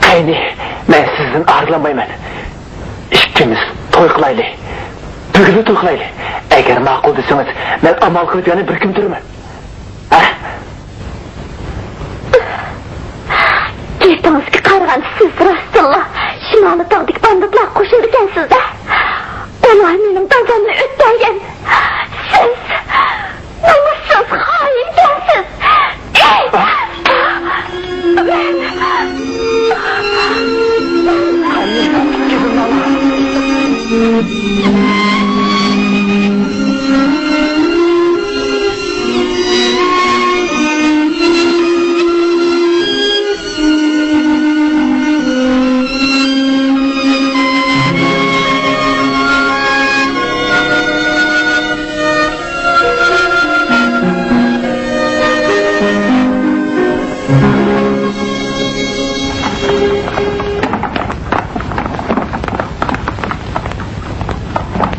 قېنى، مەن سىزدىن ئايرىلالمايمەن. ئىككىمىز توي قىلايلى. بۈگۈنلا توي قىلايلى. ئەگەر ماقۇل دېسىڭىز، مەن ئامال قىلىپ يەنە بىر كۈن تۇرىمەن. ھە؟ گېپىڭىزگە قارىغاندا، سىز راستتىنلا شىمالىي تاغدىكى باندىتلارغا قوشۇلىدىكەنسىز-دە. ئۇلار مېنىڭ دادامنى ئۆلتۈرگەن. سىز نومۇسسىز خائىنكەنسىز.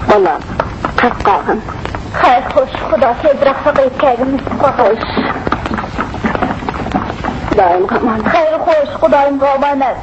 بالام، قاپ قالغىن. خەير، خوش، خۇدا تېزراق ساقىيىپ كەلگىن، مۇستىپا. خوش. خۇدايىمغا ئامانەت. خەير، خوش، خۇدايىمغا ئامانەت.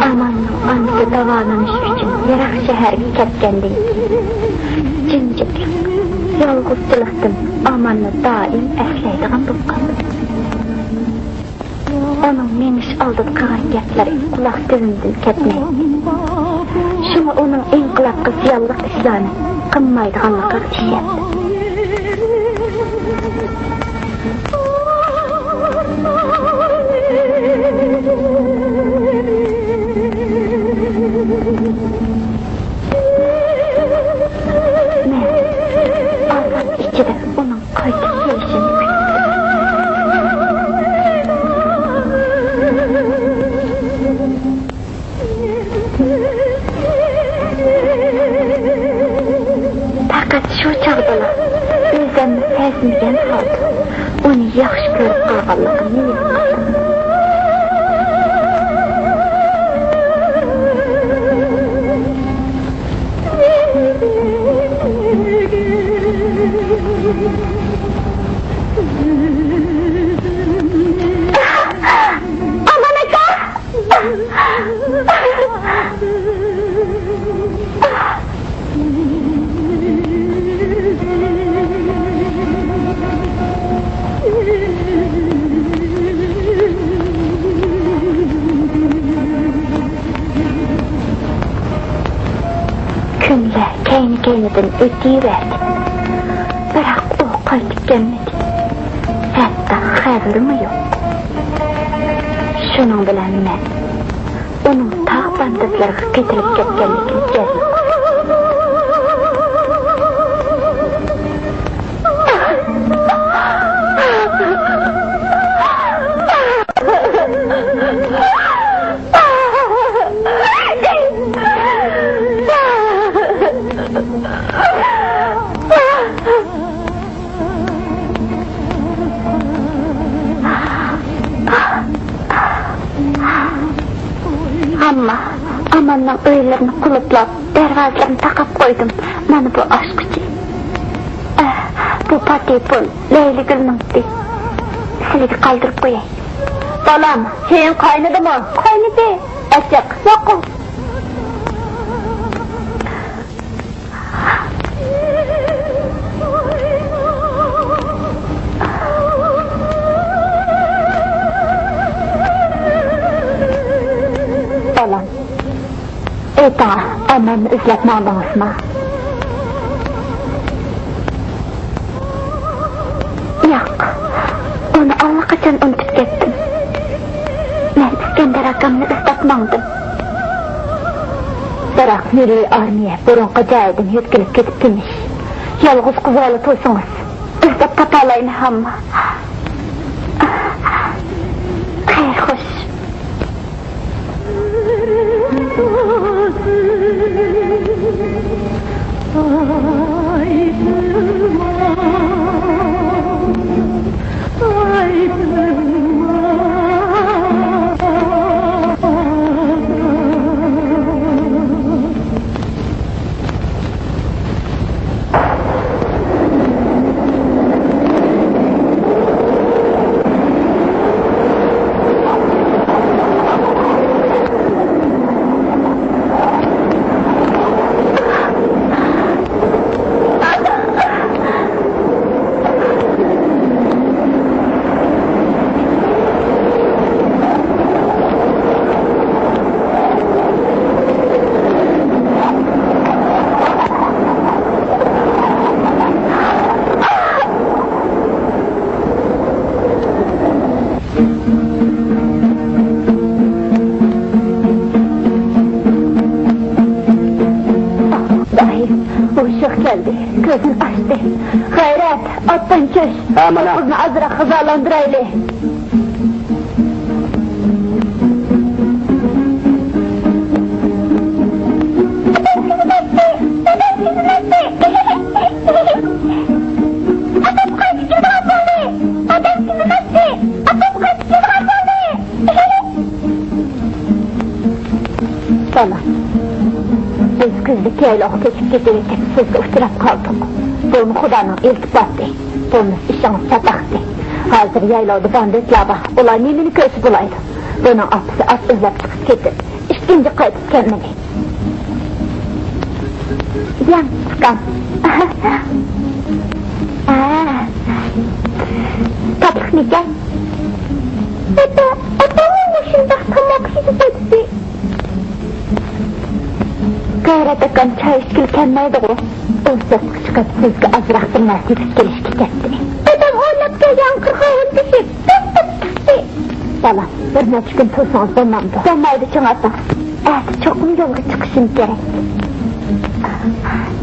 ئاماننىڭ ئانىسى داۋالىنىش ئۈچۈن يىراق شەھەرگە كەتكەندىن كېيىن، جىمجىتلىق، يالغۇزچىلىقتىن ئاماننى دائىم ئەسلەيدىغان بولۇپ قالدى. ئۇنىڭ مېڭىش ئالدىدا قىلغان گەپلىرى قۇلاق تۈۋىدىن كەتمەيتتى. شۇڭا ئۇنىڭ ئىنقىلابقا زىيانلىق ئىشلارنى قىلمايدىغانلىقىغا ئىشەندى. مەن ئازاب ئىچىدە ئۇنىڭ قايتىپ كېلىشىنى كۈتتۈم. پەقەت شۇ چاغدىلا ئۆزۈممۇ سەزمىگەن ھالدا ئۇنى ياخشى كۆرۈپ قالغانلىقىمنى ھېس قىلدىم. كۈنلەر كەينى-كەينىدىن ئۆتۈۋەردى. بىراق ئۇ قايتىپ كەلمىدى. ھەتتا خەۋىرىمۇ يوق. شۇنىڭ بىلەن مەن ئۇنىڭ تاغ پانتېتلىرىغا كۆچۈرۈپ كەتكەنلىكىنى كۆردۈم. ئەمما ئاماننىڭ ئۆيلىرىنى قۇلۇپلاپ، دەرۋازىلىرىنى تاقاپ قويدۇم. مانا بۇ ئاچقۇچى. ئە، بۇ پاتېپون، لەيلىگۈلنىڭكى. سىلىگە قالدۇرۇپ قوياي. بالام، چېيىڭ قاينىدىمۇ؟ قاينىدى. ئېچىق. ماقۇل. بالام، ئېيتىڭا، ئاماننى ئىزدەپ ماڭدىڭىزمۇ؟ ياق، ئۇنى ئاللىقاچان ئۇنتۇپ كەتتىم. مەن ئىسكەندەر ئاكامنى ئىزدەپ ماڭدىم. بىراق مىللىي ئارمىيە بۇرۇنقى جايىدىن يۆتكىلىپ كېتىپتىمىش. يالغۇز قىزىۋالا تۇرسىڭىز، ئىزدەپ تاپالايمەن ھەمما. خەير خوش. ئاي، ھوشىغا كەلدى، كۆزىنى ئاچتى. غەيرەت، ئاتتىن چۈش. ھە، مانا. قىزنى ئازراق غىزالاندۇرايلى. بالا، بىز كۈزدە كەيلىگە كۆچۈپ كېتىۋېتىپ، سىزگە ئۇچراپ قالدۇق. بۇمۇ خۇدانىڭ ئىلتىپاتى، بولمىسا ئىشىڭىز چاتاقتى. ھازىر يايلاۋدا باندىتلار بار، ئۇلار نېمىنى كۆرسە بولايدۇ. بۇنىڭ ئاپىسى ئات ئىزدەپ چىقىپ كېتىپ، ئىككىنچى قايتىپ كەلمىدى. يەڭ، ئۇكام. ھە. تاتلىقمىكەن؟ ئاتا، ئاپاممۇ مۇشۇنداق تاماق يېدى دەيتتى. غەيرەت ئاكام چاي ئىچكىلى كەلمەيدىغۇ. ئۇ سىرتقا چىقىپ، سىزگە ئازراق بىر نەرسە يېتىپ كېلىشكە كەتتى. دادام ئويناپ كەلگەن قىرغاۋۇل تېشى دەپ چىقتى. بالام، بىر نەچچە كۈن تۇرسىڭىز بولمامدۇ؟ بولمايدۇ، چوڭ ئاتا. ئەتە چوقۇم يولغا چىقىشىم كېرەك.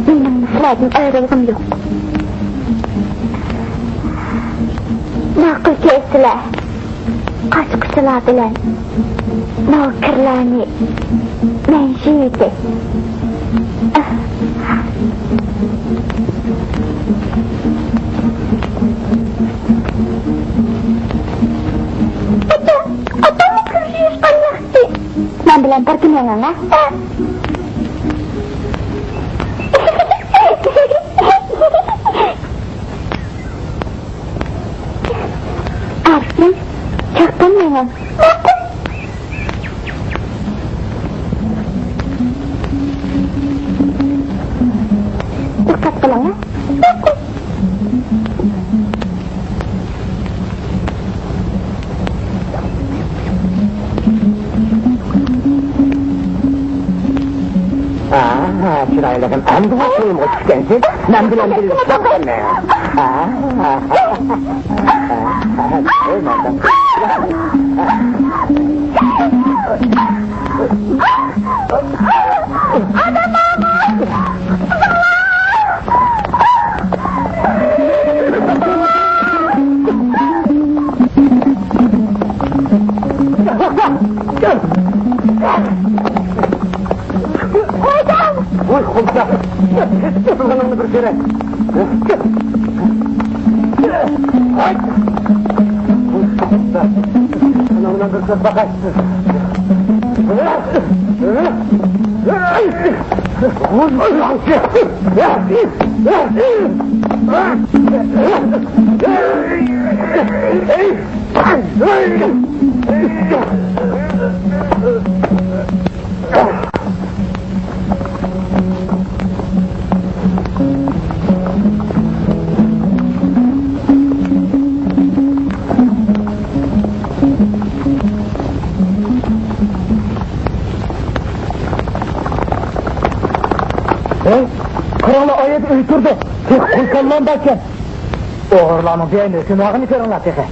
مېنىڭمۇ سىلەردىن ئايرىلغۇم يوق. ماقۇل، كەلسىلە. قاچقۇچىلار بىلەن نوكىرلارنى مەن جۈيدۈم. ئاتا، ئاپامنى كۆرۈشۈشكەن ياخشى. مەن بىلەن بىرگە مېڭىڭ، ھە؟ ئەركىن، چاققان مېڭىڭ. ماقۇل. ئاھا، چىرايلىقىم، ئەمدىلا كۆڭلۈمگە چۈشكەنسىز. مەن بىلەن بىللە چاققىنە. ئاھا. ۋاي، خوجا! يېپىلغىنىڭنى بىر كۆرەي. ئاناڭنى بىر كۆرۈپ باقاي. ھەي، قاراڭلار، ئايەت ئۆي تۇردى. تېخى قۇل كاللام باركەن. ئوغرىلارنىڭ بىر ئۆكۈنۈۋالغىنىنى كۆرۈڭلار تېخى.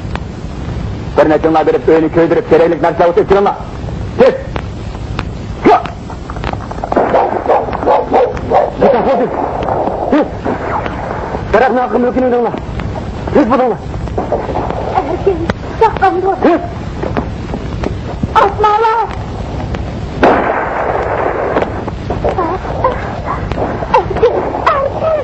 بىر نەچچىڭلار بېرىپ، ئۆينى كۆيدۈرۈپ، كېرەكلىك نەرسىلەر ئۆتۈپ كېلىڭلار. تېز! تېز! تېز! تەرەپنىڭ ھەققىنى ئۆكۈنۈۋېلىڭلار. تېز بولۇڭلار. ئەركىن، چاققان بۇ. تېز! ئاسمانلار! ئەركىن! ئەركىن!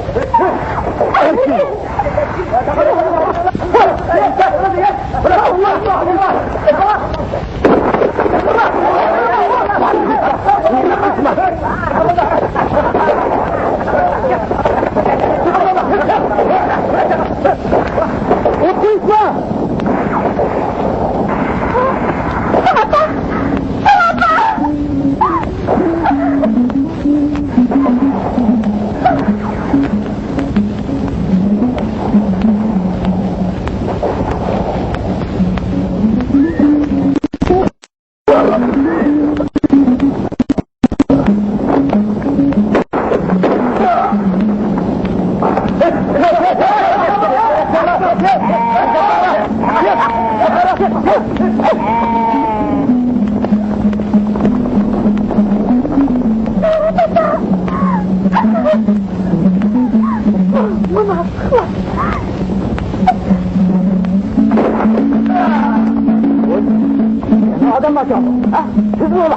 ئادەم باركەن. ھە؟ سىز بۇلار.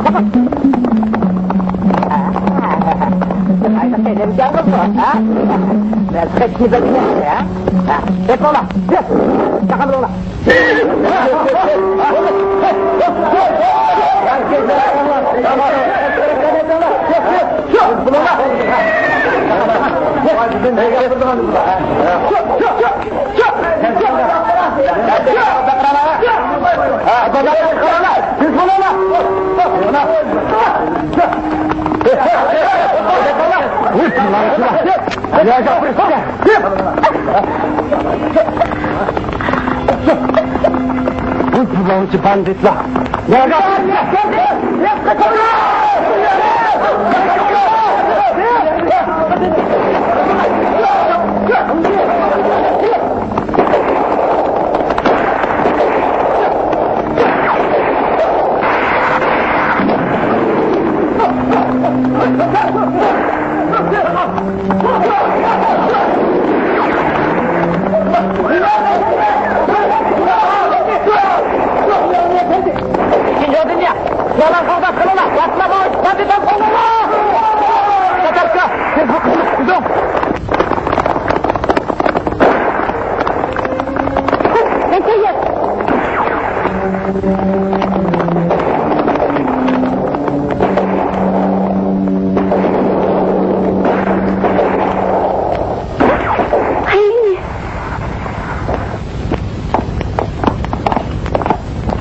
ھە؟ ھە؟ ھە؟ Бандитлар!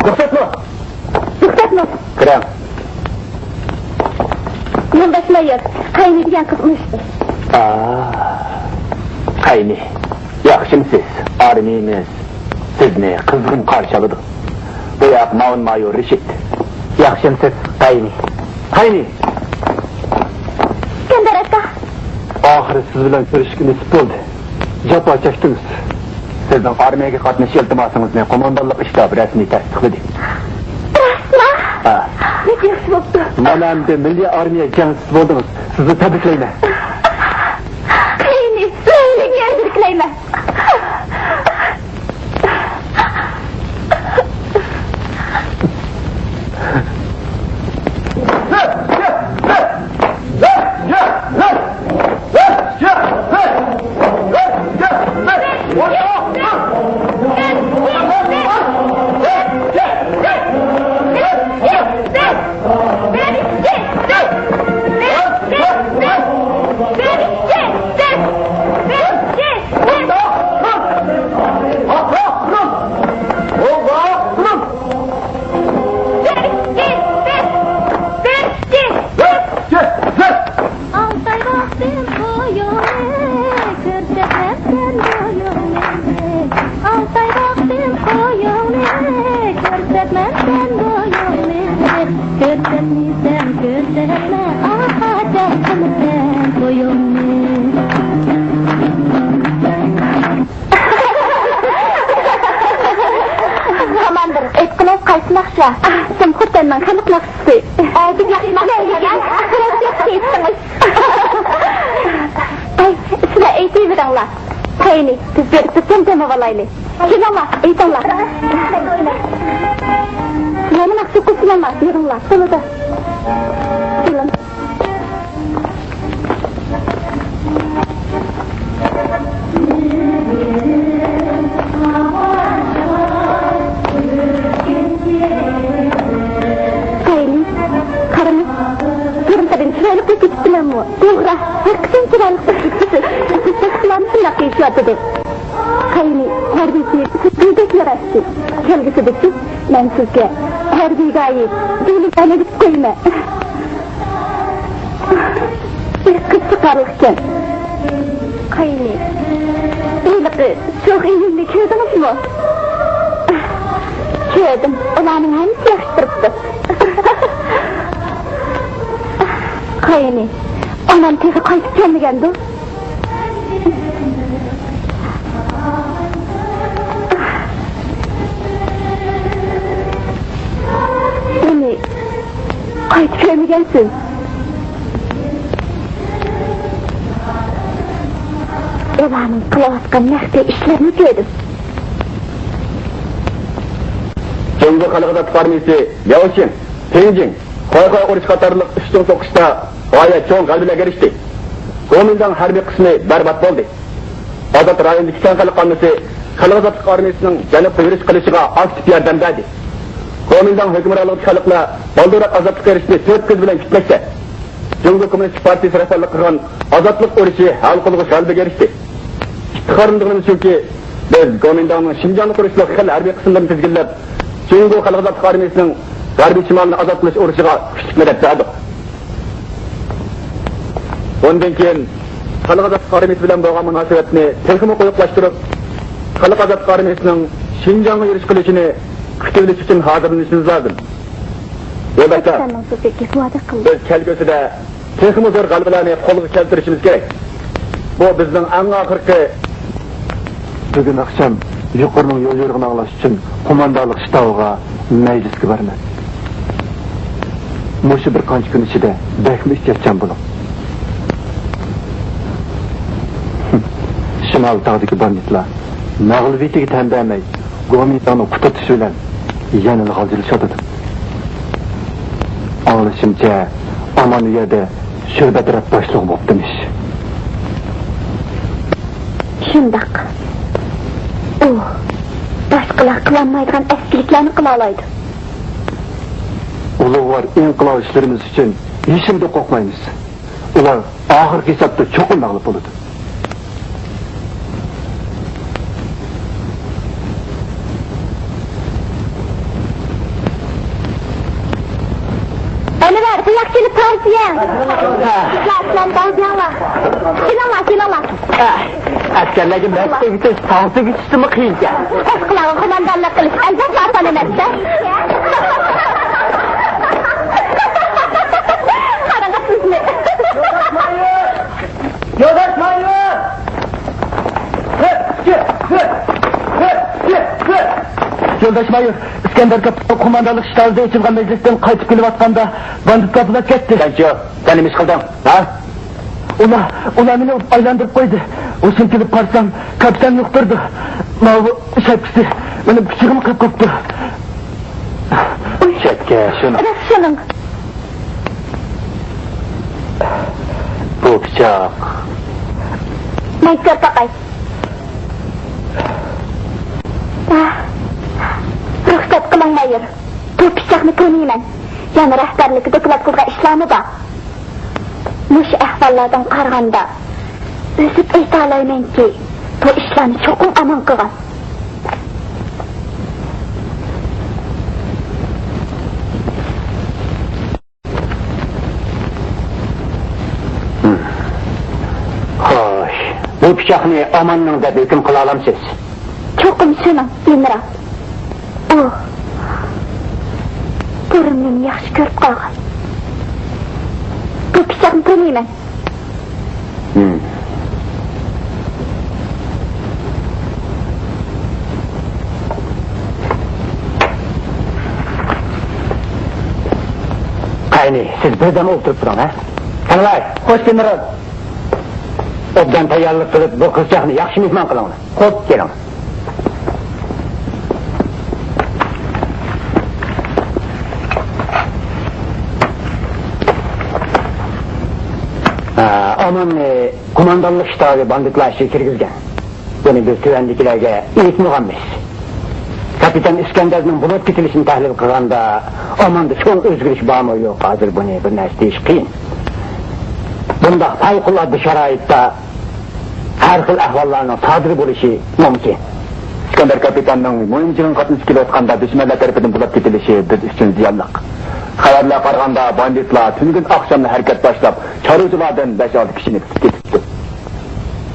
رۇخسەتمۇ؟ رۇخسەتمۇ؟ كىرىڭ. يولداش مايور، قەينى دېگەن قىزغىن ئۇچتى. ئا، قەينى. ياخشىمسىز؟ ئارمىيىمىز سىزنى قىزغىن قارشى ئالىدۇ. بۇ ياق مائۇن مايور رىشىت. ياخشىمسىز، قەينى؟ قەينى. سىز بىلەن كۆرۈشۈشكە نېسىپ بولدى. جاپا چەكتىڭىز. سىزنىڭ ئارمىيەگە قاتنىشىش ئىلتىماسىڭىزنى قوماندانلىق شتابى رەسمىي تەستىقلىدى. راستمۇ؟ ھە. نېمە ياخشى بوپتۇ. مانا ئەمدى مىللىي ئارمىيە جەڭچىسى بولدىڭىز. سىزنى تەبرىكلەيمەن. قېنى، مەيلى، يەردە تىلەيمەن. ئالتاي باقتىم قويۇڭنى، كۆرسەتمەپسەن بويۇڭنى. ئالتاي باقتىم قويۇڭنى، كۆرسەتمەپسەن بويۇڭنى. كۆرسەتمىسەم كۆرسەتمە، ئاخىرى قىلىسەن تويۇڭنى. ھامان بىر ئېيتقىنىڭىز قايسى ناخشا؟ سىم خوتەننىڭ خەلق ناخشىسى. ئە، بەك ياخشى ناخشا ئىكەن. ياخشى ئېيتتىڭىز. ئەي، سىلەر ئېيتىۋېرىڭلار. قېنى، بىز بىر تەمتەم ئالايلى. كېلىڭلار، ئېيتىڭلار. مانا ناخشا قوشۇلۇڭلار، يۈرۈڭلار. بولىدۇ. كېلىڭ. قېنى، قاراڭ، بۇرۇنقىدىن چىرايلىق بولۇپ كېتىپتىمەنمۇ؟ توغرا، ھەقىقەتەن چىرايلىق بولۇپ كېتىپسىز. بىز باشقىلارمۇ شۇنداق دېيىشىۋاتىدۇ. قېنى، ھەربىيچى، سىز بەك ياراشتى. كەلگۈسىدە سىز، مەن سىزگە ھەربىيگە ئائىت بىلىملەرنى ئېلىپ قويىمەن. بىر قىز چىقارلىقكەن. قېنى، ھېلىقى شوخ ئىنىمنى كۆردىڭىزمۇ؟ كۆردۈم. ئۇلارنىڭ ھەممىسى ياخشى تۇرۇپتۇ. قېنى، ئانام تېخى قايتىپ كەلمىگەندۇ؟ قېنى، قايتىپ كەلمىگەنسىز. ئۇلارنىڭ قىلىۋاتقان مەخپىي ئىشلىرىنى كۆردۈم. جۇڭگو خەلق ئازادلىق ئارمىيىسى لياۋشىن، پىڭجىڭ، خۇايخۇاي ئۇرۇشى قاتارلىق ئۈچ چوڭ سوقۇشتا غايەت چوڭ غەلىبىلەرگە ئېرىشتى. گومىنداڭ ھەربىي قىسمى بەربات بولدى. ئازاد رايوندىكى كەڭ خەلق ئاممىسى خەلق ئازادلىق ئارمىيىسىنىڭ جەنۇبقا يۈرۈش قىلىشىغا ئاكتىپ ياردەم بەردى. گومىنداڭ ھۆكۈمرانلىقىدىكى خەلقلەر بالدۇرراق ئازادلىققا ئېرىشىشنى تۆت كۆز بىلەن كۈتمەكتە. جۇڭگو كوممۇنىستىك پارتىيىسى رەھبەرلىك قىلغان ئازادلىق ئۇرۇشى ھەل قىلغۇچ غەلىبىگە ئېرىشتى. ئىپتىخارلىنىدىغىنىمىز شۇكى، بىز گومىنداڭنىڭ شىنجاڭدا قۇرۇشلۇق خېلى ھەربىي قىسىملىرىنى تىزگىنلەپ، جۇڭگو خەلق ئازادلىق ئارمىيىسىنىڭ غەربىي شىمالنى ئازاد قىلىش ئۇرۇشىغا كۈچلۈك مەدەت بەردۇق. ئۇندىن كېيىن خەلق ئازادلىق ئارمىيىسى بىلەن بولغان مۇناسىۋەتنى تېخىمۇ قويۇقلاشتۇرۇپ، خەلق ئازادلىق ئارمىيىسىنىڭ شىنجاڭغا يۈرۈش قىلىشىنى كۈتۈۋېلىش ئۈچۈن ھازىرلىنىشىمىز لازىم. ئەلۋەتتە، سەننىڭ سۆزى گېپىۋادەك قىلدى. بىز كەلگۈسىدە تېخىمۇ زور غەلىبىلەرنى قولغا كەلتۈرۈشىمىز كېرەك. بۇ بىزنىڭ ئەڭ ئاخىرقى. بۈگۈن ئاخشام يۇقىرىنىڭ يول يورۇقىنى ئاڭلاش ئۈچۈن قوماندانلىق شتابىغا مەجلىسكە بارىمەن. مۇشۇ بىر قانچە كۈن ئىچىدە بەكمۇ ئېھتىياتچان بولۇڭ. شىمال تاغدىكى باندىتلار مەغلۇبىيىتىگە تەن بەرمەي، گومىنداڭنى قۇترىتىش بىلەن يەنىلا غالجىرلىشىۋاتىدۇ. ئاڭلىشىمچە، ئامان ئۇ يەردە شۆبە تەرەپ باشلىقى بوپتىمىش. شۇنداق. ئۇ باشقىلار قىلالمايدىغان ئەسكىلىكلەرنى قىلالايدۇ. ئۇلۇغۋار ئىنقىلابچىلىرىمىز ئۈچۈن ھېچنېمىدىن قورقمايمىز. ئۇلار ئاخىرقى ھېسابتا چوقۇم مەغلۇپ بولىدۇ. ئەنۋەر، بۇياققا كېلىپ تاۋزا يەڭ. قىزلار، سىلەرمۇ تاۋزا يەڭلار. كېلىڭلار، كېلىڭلار. ئەسكەرلەرگە مەشىق ئۆگىتىش، تاغ تۆگۈتۈشتىنمۇ قىيىنكەن. باشقىلارغا قوماندانلىق قىلىش ئەلۋەتتە ئاسان ئەمەس-دە. قاراڭ سىزنى. يولداش مايور! يولداش يولداش مايور، ئىسكەندەر كاپىتان قوماندانلىق شتابىدا ئېچىلغان مەجلىستىن قايتىپ كېلىۋاتقاندا، باندىتلار بۇلاپ كەتتى. سەنچۇ، سەن نېمە ئىش قىلدىڭ، ھە؟ ئۇلار، ئۇلار مېنى ئايلاندۇرۇپ قويدى. ھوشۇم كېلىپ قارىسام، كاپىتان يوق تۇرىدۇ. ماۋۇ شەپكىسى مېنىڭ پىچىقىمنى قېپىپ قاپتۇ. چەتكە شۇنى. راست شۇنىڭ. بۇ پىچاق. مەن كۆرۈپ باقاي. رۇخسەت قىلىڭ، مايور. بۇ پىچاقنى تونۇيمەن. يەنە رەھبەرلىكى دوكلات قىلغان ئىشلارمۇ بار. مۇشۇ ئەھۋاللاردىن قارىغاندا، ئۆزۈپ ئېيتالايمەنكى، بۇ ئىشلارنى چوقۇم ئامان قىلغان. خوش، بۇ پىچاقنى ئاماننىڭ دەپ ھۆكۈم قىلالامسىز؟ چوقۇم شۇنىڭ، گېنېرال. ئۇ بۇرۇن مېنى ياخشى كۆرۈپ قالغان. بۇ پىچاقنى تونۇيمەن. قېنى، سىز بىردەم ئولتۇرۇپ تۇرۇڭ، ھە؟ قېنى، خوش، گېنېرال. ئوبدان تەييارلىق قىلىپ، بۇ قىزچاقنى ياخشى مېھمان قىلىڭلار. خوپ، كېلىڭ. ھە، ئاماننى قوماندانلىق شتابى باندىتلار ئىچىگە كىرگۈزگەن. بۇنى بىز تۆۋەندىكىلەرگە ئېيتمىغانمىز. كاپىتان ئىسكەندەرنىڭ بۇلاپ كېتىلىشىنى تەھلىل قىلغاندا، ئاماندا چوڭ ئۆزگىرىش بارمۇ يوق، ھازىر بۇنى بىر نەرسە دېيىش قىيىن. بۇنداق پەۋقۇلئاددە شارائىتتا ھەر خىل ئەھۋاللارنىڭ سادىر بولۇشى مۇمكىن. ئىسكەندەر كاپىتاننىڭ مۇھىم جىڭغا قاتنىشىپ كېلىۋاتقاندا دۈشمەنلەر تەرىپىدىن بۇلاپ كېتىلىشى بىز ئۈچۈن زىيانلىق. خەۋەرلەرگە قارىغاندا، باندىتلار تۈنۈگۈن ئاخشاملا ھەرىكەت باشلاپ، چارۋىچىلاردىن بەش-ئالتە كىشىنى تۇتۇپ كېتىپتۇ.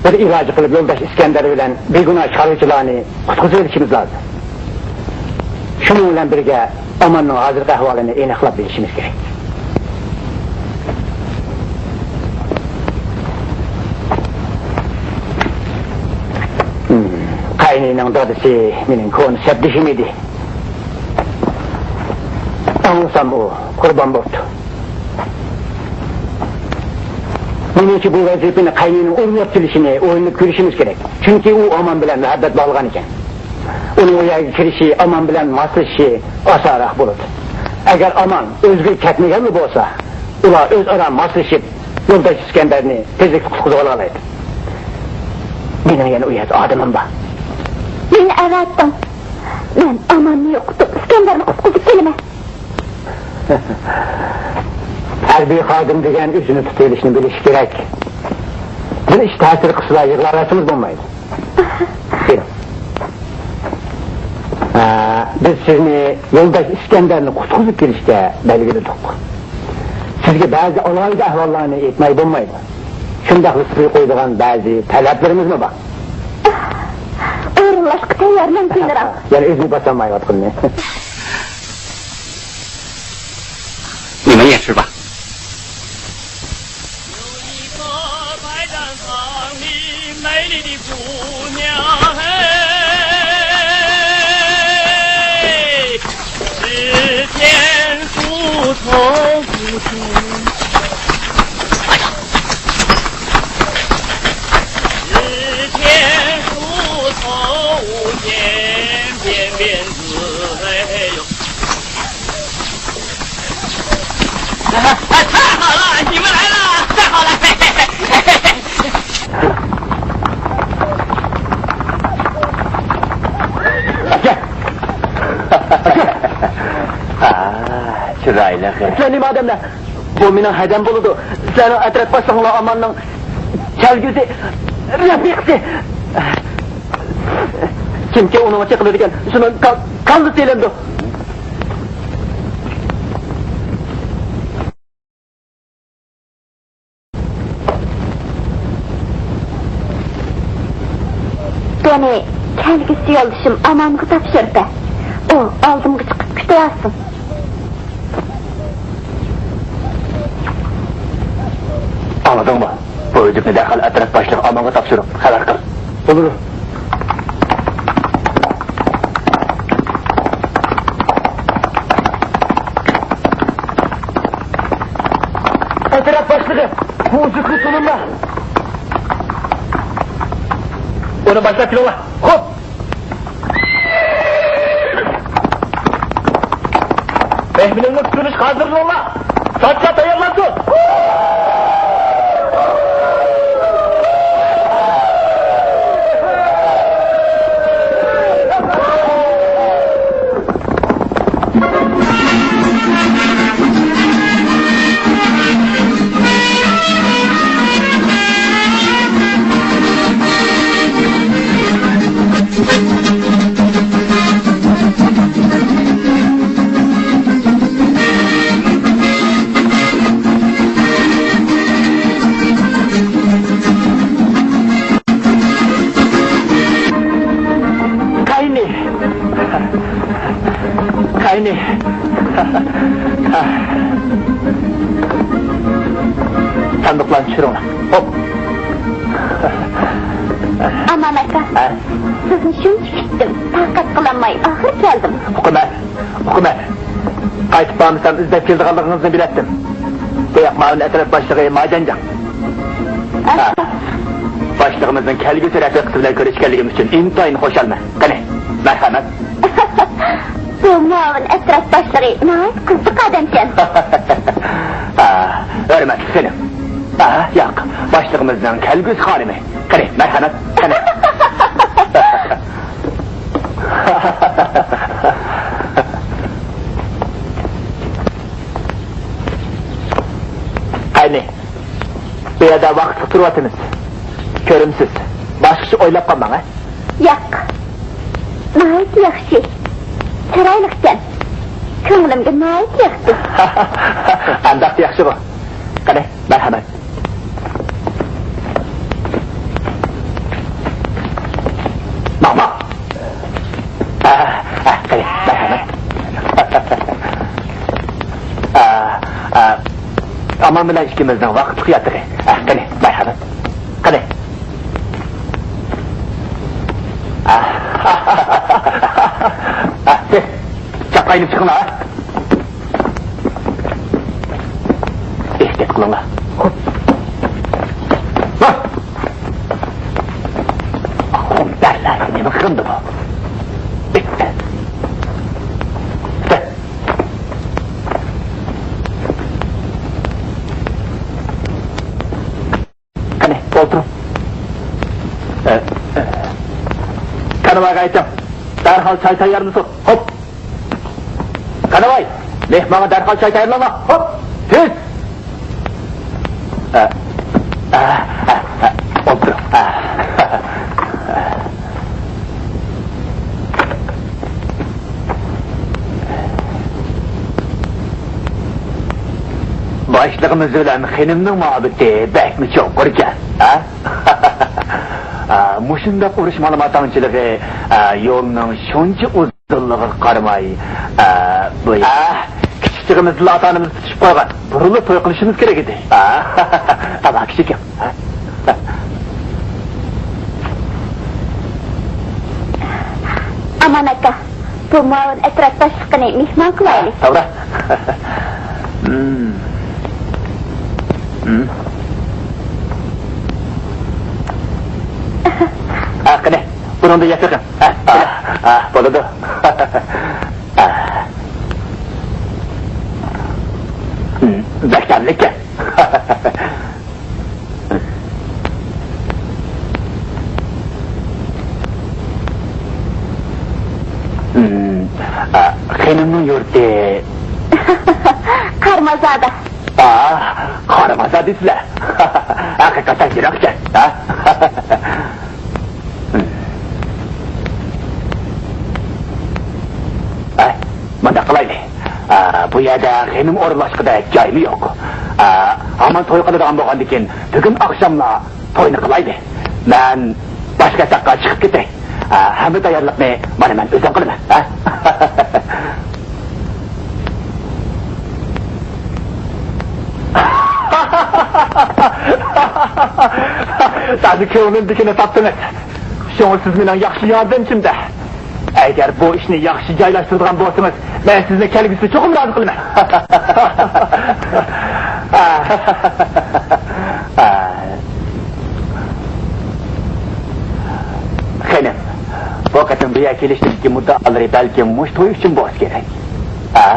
بىر ئىلاج قىلىپ، يولداش ئىسكەندەر بىلەن بىگۇناھ چارۋىچىلارنى قۇتقۇزۇۋېلىشىمىز لازىم. شۇنىڭ بىلەن بىرگە، ئاماننىڭ ھازىرقى ئەھۋالىنى ئېنىقلاپ بىلىشىمىز كېرەك. قاينىنىڭ دادىسى مېنىڭ كونا سەپدىشىم ئىدى. ئاڭلىسام، ئۇ قۇربان بوپتۇ. مېنىڭچە، بۇ ۋەزىپىنى قاينىنىڭ ئورۇنلاپ كېلىشىنى ئويلىنىپ كۆرۈشىمىز كېرەك. چۈنكى ئۇ ئامان بىلەن مۇھەببەت باغلىغان ئىكەن. ئۇنىڭ ئۇ يەرگە كىرىشى، ئامان بىلەن ماسلىشىشى ئاسانراق بولىدۇ. ئەگەر ئامان ئۆزگىرىپ كەتمىگەنلا بولسا، ئۇلار ئۆزئارا ماسلىشىپ، يولداش ئىسكەندەرنى تېزلىكتە قۇتقۇزۇۋالالايدۇ. مېنىڭ يەنە ئۇ يەردە ئادىمىم بار. مېنى ئەۋەتتىڭ. مەن ئاماننى يوقىتىپ، ئىسكەندەرنى قۇتقۇزۇپ كېلىمەن. ھەربىي خادىم دېگەن ئۆزىنى تۇتۇۋېلىشنى بىلىشى كېرەك. بىر ئىش تەسىر قىلسىلا يىغلاۋەرسىڭىز بولمايدۇ. كېلىڭ. ھە، بىز سىزنى يولداش ئىسكەندەرنى قۇتقۇزۇپ كېلىشكە بەلگىلىدۇق. سىزگە بەزى ئالاھىدە ئەھۋاللارنى ئېيتماي بولمايدۇ. شۇنداقلا سىزگە قويىدىغان بەزى تەلەپلىرىمىزمۇ بار. ئورۇنلاشقا تەييارمەن، گېنېرال. يەنە ئۆزىنى باسالمايۋاتقىنىنى. 你们也吃吧。太好了，你们来了，太好了！ ئاكا! ئاكا! ھا، چىرايلىق. سىلەر نېمە ئادەملەر؟ بۇ مېنىڭ ھەدەم بولىدۇ. سىلەرنىڭ ئەترەت باشلىقىڭلار ئاماننىڭ كەلگۈسى، رەپىقىسى. كىمكى ئۇنىڭغا چېقىلىدىكەن، شۇنىڭ كال-، كاللىسى ئېلىنىدۇ. بۇنى كەلگۈسى يولدىشىم ئامانغا تاپشۇرۇپ بەر. ئۇ ئالدىمغا چىقىپ كۈتۈۋالسۇن. ئاڭلىدىڭمۇ؟ بۇ ئۈزۈكنى دەرھال ئەترەت باشلىقى ئامانغا تاپشۇرۇپ خەۋەر قىل. بولىدۇ. ئەترەت باشلىقى، بۇ ئۇجۇتنى تونۇڭلار. ئۇنى باشلاپ كېلىڭلار. خوپ. مېھمىنىڭنى كۈتۈۋېلىشقا ھازىرلىنىڭلار. ساچا تەييارلانسۇن. قاينى! قاينى! ساندۇقلارنى چۈشۈرۈڭلار. خوپ. ئامان ئاكا، ھە؟ سىزنى شۇنچە كۈتتۈم، تاقەت قىلالماي ئاخىر كەلدىم. ئۇقىمەن، ئۇقىمەن. قايتىپ بارمىسام ئىزدەپ كېلىدىغانلىقىڭىزنى بىلەتتىم. بۇ ياق مۇئاۋىن ئەترەت باشلىقى ماجانجان. ھە. باشلىقىمىزنىڭ كەلگۈسى رەپىقىسى بىلەن كۆرۈشكەنلىكىم ئۈچۈن ئىنتايىن خۇشالمەن. قېنى، مەرھەمەت. بۇ مۇئاۋىن ئەترەت باشلىقى ناھايىتى قىزىق ئادەمكەن. ھە، ھۆرمەتلىك خېنىم. ھە، ياق، باشلىقىمىزنىڭ كەلگۈسى خانىمى. قېنى، مەرھەمەت، قېنى. قېنى، بۇ يەردە ۋاقىتلىق تۇرۇۋاتىمىز. كۆرۈمسىز، باشقىچە ئويلاپ قالماڭ، ھە؟ ياق. ناھايىتى ياخشى. چىرايلىقكەن. كۆڭلۈمگە ناھايىتى ياقتى. ئانداقتا ياخشىغۇ. قېنى، مەرھەمەت. ماڭ، ماڭ. ئا، ئا، قېنى، مەرھەمەت. ئا، ئا، ئامان بىلەن ئىككىمىزنىڭ ۋاقىتلىق ياتىقى. ئا، قېنى، مەرھەمەت. قېنى. ئا، ئا، تېز. چاققا ئايلىنىپ چىقىڭلار. ئېھتىيات قىلىڭلار. خوپ. ۋاھ! ئاخۇن بەرلەرگە نېمە قىلدى بۇ؟ بىتتى. قېنى، ئولتۇرۇڭ. ئە، ئە. كانىۋايغا ئېيتىڭ، دەرھال چاي تەييارلىسۇن. خوپ. كانىۋاي، مېھمانغا دەرھال چاي تەييارلاڭلار. خوپ، تېز. ئە، ئە، ئە، ئە، ئولتۇرۇڭ. ئە. باشلىقىمىز بىلەن خېنىمنىڭ مۇھەببىتى بەكمۇ چوڭقۇركەن، ھە؟ ئا، مۇشۇنداق ئۇرۇش مالىماتاڭچىلىقى، ئا، يولنىڭ شۇنچە ئۇزۇنلۇقىغا قارىماي، ئا، بۇ، ئا، كىچىك چېغىمىزدىلا ئاتا-ئانىمىز پۈتۈشۈپ قالغان. بۇرۇنلا توي قىلىشىمىز كېرەك ئىدى. ئا، تاماكا چېكىڭ. ئامان ئاكا، بۇ مۇئاۋىن ئەترەت باشلىقىنى مېھمان قىلايلى. توغرا. مم. مم. ھە، قېنى، بۇنىڭدا يەپ بېقىڭ. ھە، ھە، ھە، بولىدۇ. ھە. مم، بەك تەملىككەن. ھىم، ئا، خېنىمنىڭ يۇرتى. قارىمازادا. ئا، قارىمازا دېسىلە. ھەقىقەتەن يىراقكەن، ھە؟ ھە، مۇنداق قىلايلى. ئا، بۇ يەردە خېنىم ئورۇنلاشقۇدەك جايمۇ يوق. ئا، ھامان توي قىلىدىغان بولغاندىكىن، بۈگۈن ئاخشاملا توينى قىلايلى. مەن باشقا ياتاققا چىقىپ كېتەي. ئا، ھەممە تەييارلىقنى مانا مەن ئۆزۈم قىلىمەن. ھە؟ سىز كۆڭلۈمدىكىنى تاپتىڭىز. شۇڭا سىز مېنىڭ ياخشى ياردەمچىم-دە. ئەگەر بۇ ئىشنى ياخشى جايلاشتۇرىدىغان بولسىڭىز، مەن سىزنى كەلگۈسىدە چوقۇم رازى قىلىمەن. ئا، خېنىم، بۇ قېتىم بۇ يەرگە كېلىشتىكى مۇددىئالىرى بەلكىم مۇشۇ توي ئۈچۈن بولسا كېرەك. ھە؟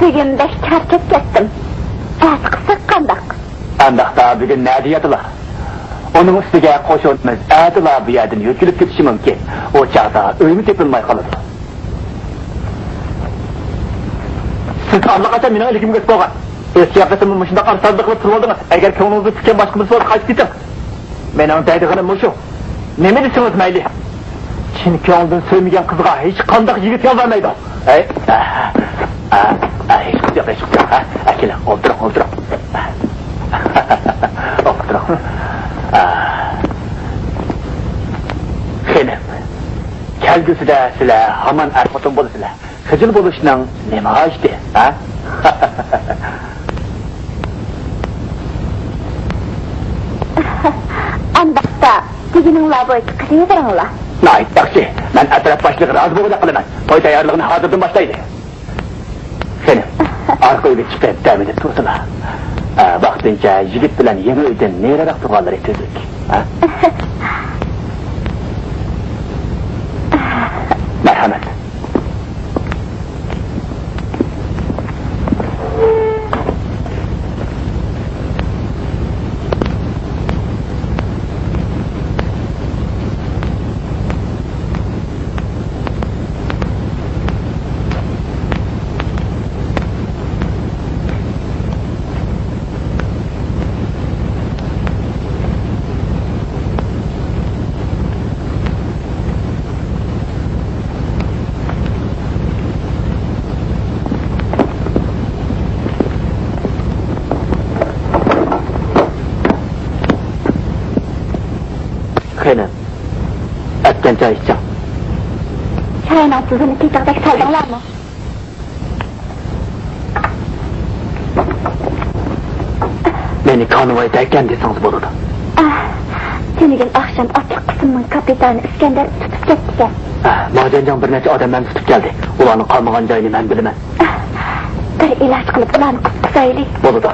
بۈگۈن بەك چارچاپ كەتتىم. ئەتە قىلساق قانداق؟ ئانداقتا بۈگۈن نەدە ياتىلا؟ ئۇنىڭ ئۈستىگە قوشۇنىمىز ئەتىلا بۇ يەردىن يۆتكىلىپ كېتىشى مۇمكىن. ئۇ چاغدا ئۆيمۇ تېپىلماي قالىدۇ. سىز ئاللىقاچان مېنىڭ ئىلكىمگە ئۆتۈپ بولغان. ئۆتكەن قېتىممۇ مۇشۇنداق ئارسازلىق قىلىپ تۇرۇۋالدىڭىز. ئەگەر كۆڭلىڭىزنى پۈككەن باشقا بىرسى بولسا، قايتىپ كېتىڭ. مېنىڭ دەيدىغىنىم مۇشۇ. نېمە دېسىڭىز مەيلى. چىن كۆڭلىدىن سۆيمىگەن قىزغا ھېچقانداق يىگىت يالۋارمايدۇ. ھەي، ئە، ئە، ئە، ھېچقىسى يوق، ھېچقىسى يوق. ھە، ئەكېلىڭ، ئولتۇرۇڭ، ئولتۇرۇڭ. ئولتۇرۇڭ. ئە. خېنىم، كەلگۈسىدە سىلەر ھامان ئەر-خوتۇن بولىسىلەر. خىجىل بولۇشنىڭ نېمە ھاجىتى، ھە؟ ئانداقتا، دېگىنىڭلار بويىچە قىلىۋېرىڭلار. ناھايىتى ياخشى. مەن ئەترەت باشلىقى رازى بولغۇدەك قىلىمەن. توي تەييارلىقىنى ھازىردىن باشلايلى. خېنىم، ئارقا ئۆيگە چىقىپ دەم ئېلىپ تۇرسىلا. ئە، ۋاقتىنچە يىگىت بىلەن يېڭى ئۆيدىن نېرىراق تۇرغانلىرى تۈزۈك. ھە؟ مەرھەمەت. خېنىم، ئەتكەن چاي ئىچىڭ. چاينىڭ تۇزىنى تېتىغۇدەك سالدىڭلارمۇ؟ مېنى كانۋاي دەكەن دېسىڭىز بولىدۇ. ئاھ، تۈنۈگۈن ئاخشام ئاتلىق قىسىمنىڭ كاپىتانى ئىسكەندەر تۇتۇپ كەتتىكەن. ئاھ، ماجەنجاڭ بىر نەچچە ئادەملەرنى تۇتۇپ كەلدى. ئۇلارنىڭ قالمىغان جايىنى مەن بىلىمەن. بىر ئىلاج قىلىپ ئۇلارنى قۇتقۇزايلى. بولىدۇ.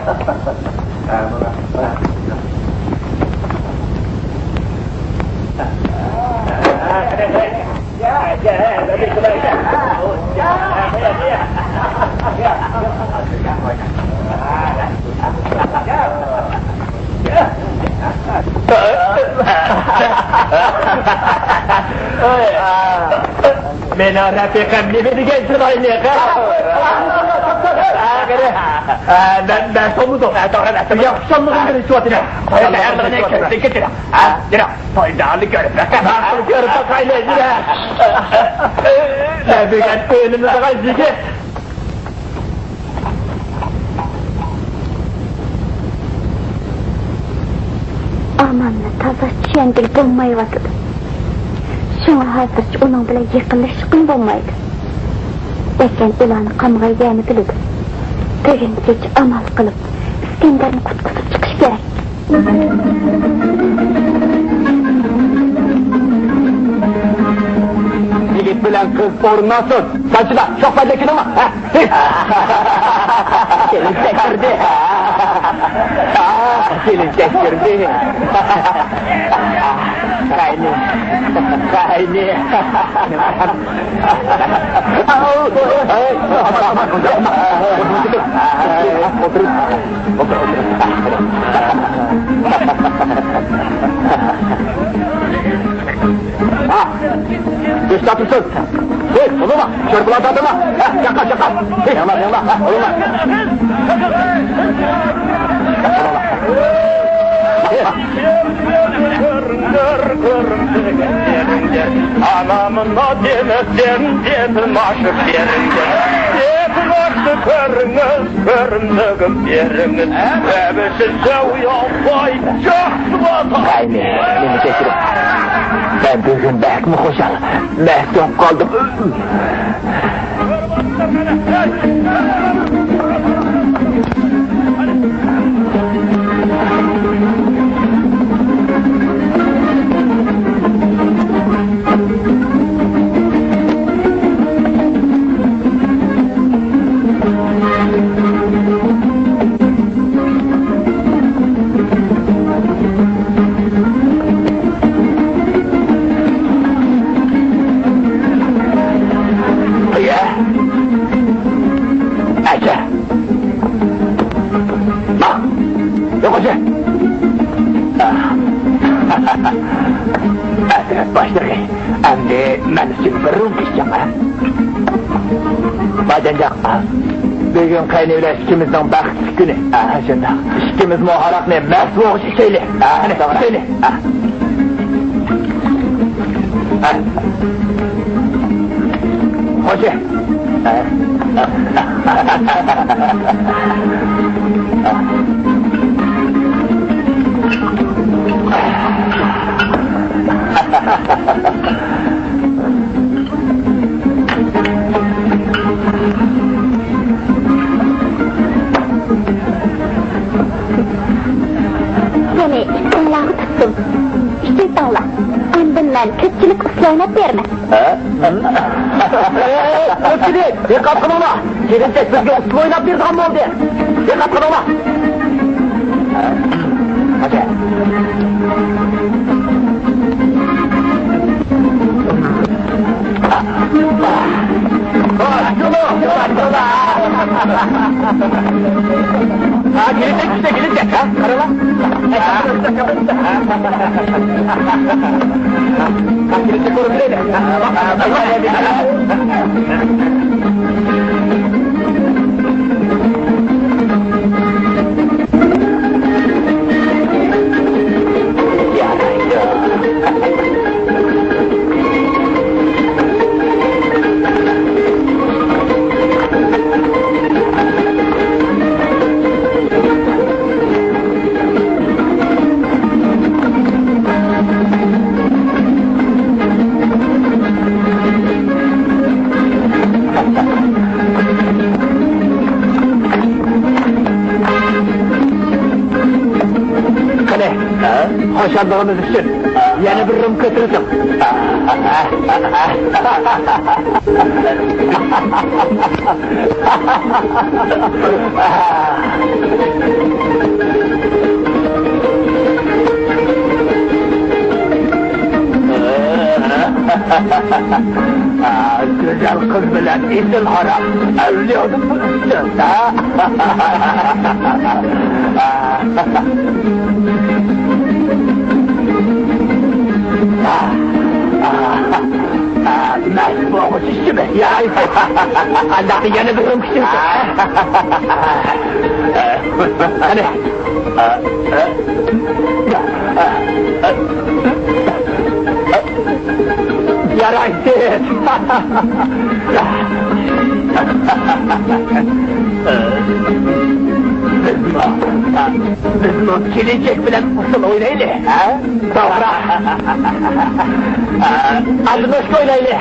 مېنىڭ رەپىقەم نېمە دېگەن چىرايلىق، ھە؟ ھە، قېرى. ھە، مەن، مەن سولمىدىم. ھە، توغرا، مەن سولمىدىم. يا، خۇشاللىقىمدىن ئېچىۋاتىمەن. تەييارلىقىنى كۆرسەتكىن، ھە؟ يۈرۈڭ، تويدارنى كۆرۈپ باقاي. ماقۇل، كۆرۈپ باقايلى، يۈرە. رەپىقەم ئۆيلىنىدىغان يىگىت. ئامالنى تازا چۈشەنگىلى بولمايۋاتىدۇ. شۇڭا ھازىرچە ئۇنىڭ بىلەن يېقىنلىشىشقىمۇ بولمايدۇ. دەكەن ئۇلارنى قامغا يەنە بىلىدۇ. بۈگۈن كېچە ئامال قىلىپ، ئىسكەندەرنى قۇتقۇزۇپ چىقىش كېرەك. يىگىت بىلەن قىز ئورۇنلاشسۇن. سانچىلار، شوخ پەدىلەر كېلىڭلار. ھە؟ كېلىنچەك كىردى. كېلىنچەك كىردى. قاينى. قاينى. گۆش تارتىپسىز. ھېي، ئۇلۇغلا، شورپىلار تارتىڭلار. ھە، چاققان، چاققان. ھېي، ياڭلار، ياڭلار. ھە، ئۇلۇغلا. ئانامنى دېمەسكەن دېتىم ئاشىپ بېرىڭدە، دېتىم ئاشىپ كۆرۈڭىز، كۆرۈندۈگۈم بېرىڭىز. ھەبىشىچە ئۇيالماي جاقلىۋاتار. قاينى، مېنى كەچۈرۈڭ. مەن بۈگۈن بەكمۇ خۇشال، مەستىم قالدىم. باشلىقى، ئەمدى مەن ئۈچۈن بىر رومكا ئىچىڭ، ھە؟ باجانجان، بۈگۈن قېنى بىلەن ئىككىمىزنىڭ بەختلىك كۈنى. ھە، شۇنداق. ئىككىمىزمۇ ھاراقنى مەست بولغۇچە ئىچەيلى. ھە، قېنى، توغرا. ئىچەيلى. ھە. ھە. خوشە. سېنى ئىككىڭلارغا تۇتتۇم. ئىچىۋېتىڭلار. ئاندىن مەن كۆپچىلىككە ئۇسسۇل ئويناپ بېرىمەن. ھە؟ ئەي، كۆپچىلىك، دىققەت قىلىڭلار! كېلىنچەك بىزگە ئۇسسۇل ئويناپ بېرىدىغان بولدى. دىققەت قىلىڭلار! ھە، كېلىنچەك، كېلىنچەك، ھە؟ قارالا. قېنى، خۇشاللىقىمىز ئۈچۈن يەنە بىر رومكا ئۆتكۈزۈڭ. گۈزەل قىز بىلەن ئېسىل ھاراق ئەۋلىيادىن ئۈستۈن. مەست بولغۇچە ئىچىمىز. يا، ئانداقتا يەنە بىر رومكا ئىچىمىز. قېنى. يارايسىز. بىزمۇ، بىزمۇ كېلىنچەك بىلەن ئۇسسۇل ئوينايلى، ھە؟ توغرا. ئادىنوشكا ئوينايلى.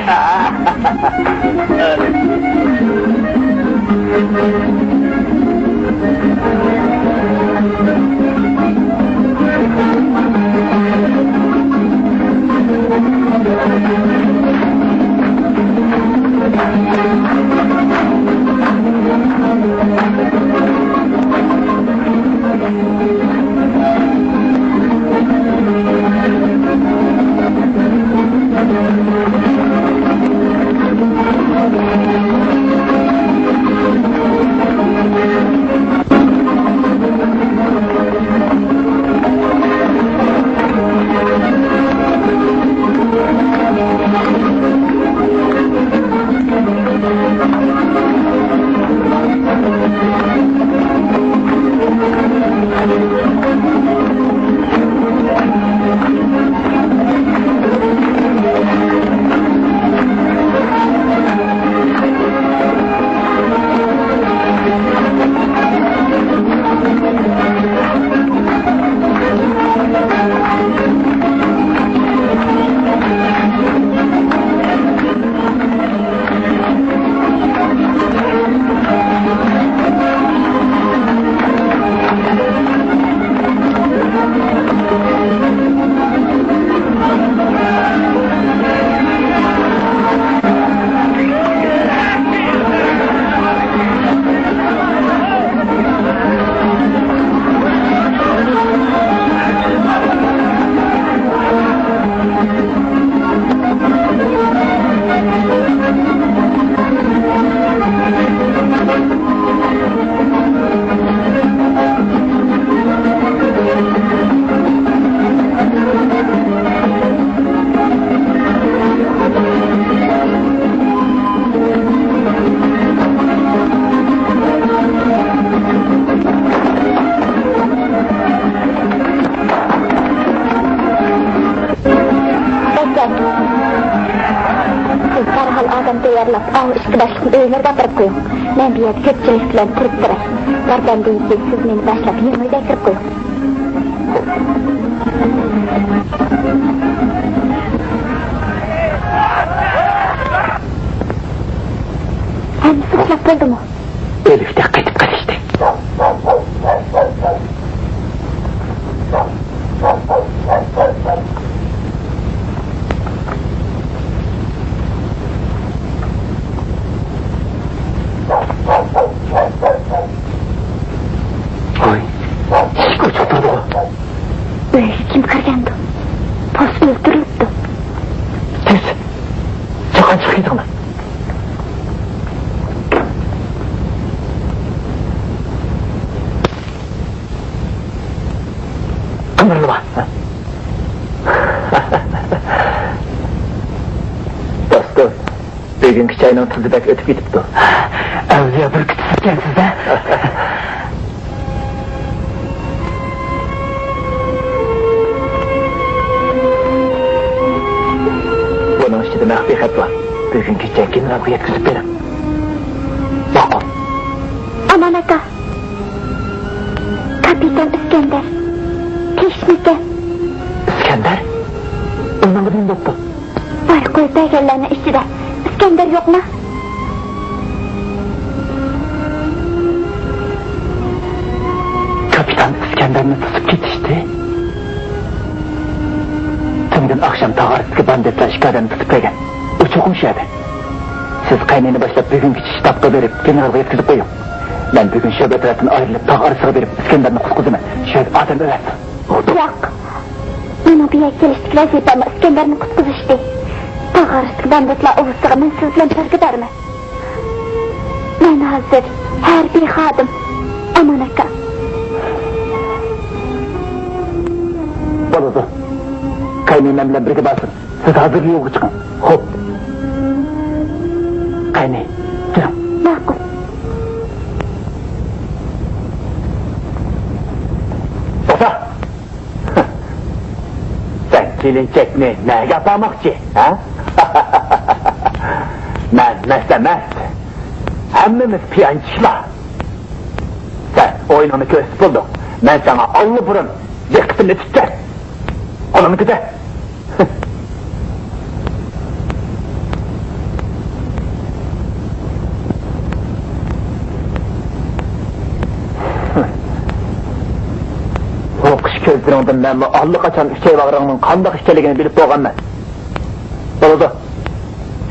باشلىقنى ئۆيلىرىگە ئاپىرىپ قويۇڭ. مەن بۇ يەردە كۆپچىلىك بىلەن تۇرۇپ تۇراي. ياردەمدىن كېيىن سىز مېنى باشلاپ يېڭى ئۆيگە ئەكىرىپ قويۇڭ. ھەممىسى ئۇخلاپ بولدىمۇ؟ ئۆلۈكتەك قېتىپ قېلىشتى. ۋاي، ئىشىك ئوچۇق تۇرىدىغۇ؟ ئۆيگە كىم كىرگەندۇ؟ پوست ئۆلتۈرۈلۈپتۇ. تېز! چاققان چىقىپ كېتىڭلار. قىمىرلىما. دوستۇم، بۈگۈنكى چاينىڭ تۇزى بەك ئۆتۈپ كېتىپتۇ. ئەۋلىيا بىر كۈتۈسىكەنسىز-ە. بۇنىڭ ئىچىدە مەخپىي خەت بار. بۈگۈن كېچە گېنېرالغا يەتكۈزۈپ بېرىڭ. ماقۇل. ئامان ئاكا. كاپىتان ئىسكەندەر. تىنچمىكەن؟ ئىسكەندەر؟ ئۇنىڭغا نېمە بوپتۇ؟ باي قويۇپ بەرگەنلەرنىڭ ئىچىدە ئىسكەندەر يوقما؟ كاپىتان ئىسكەندەرنى توسۇپ كېتىشتى. تۈنۈگۈن ئاخشام تاغ ئارىسىدىكى باندىتلار ئىككى ئادەمنى توسۇپ كەلگەن. ئۇ چوقۇم شۇ يەردە. سىز قەينىنى باشلاپ بۈگۈنكى ئىش شتابقا بېرىپ، گېنېرالغا يەتكۈزۈپ قويۇڭ. مەن بۈگۈن شۆبە ئەترەتتىن ئايرىلىپ، تاغ ئارىسىغا بېرىپ، ئىسكەندەرنى قۇتقۇزىمەن. شۇ يەردە ئادەم ئەۋەتسۇن. ياق. مېنىڭ بۇ يەرگە كېلىشتىكى ۋەزىپەممۇ ئىسكەندەرنى قۇتقۇزۇشتى. تاغ ئارىسىدىكى باندىتلار ئۇۋىسىغا مەن سىز بىلەن بىرگە بارىمەن. مەن ھازىر ھەربىي خادىم. ئامان ئاكا. بولىدۇ. قەينى مەن بىلەن بىرگە بارسۇن. سىز ھازىر يولغا چىقىڭ. خوپ. قېنى، كىرىڭ. ماقۇل. توختا! سەن كېلىنچەكنى نەگە ئاپارماقچى، ھە؟ مەن مەست ئەمەس. ھەممىمىز پىيانچىلار. سەن ئويۇنۇڭنى كۆرسىتىپ بولدۇڭ. مەن ساڭا ئاللىبۇرۇن دىققىتىمنى تۇتتۇم. قولۇڭنى كۆتەر. قورقۇش كۆزلىرىڭدىن مەنمۇ ئاللىقاچان ئۈچەيۋاغرىڭنىڭ قانداق ئىكەنلىكىنى بىلىپ بولغانمەن. بولىدۇ.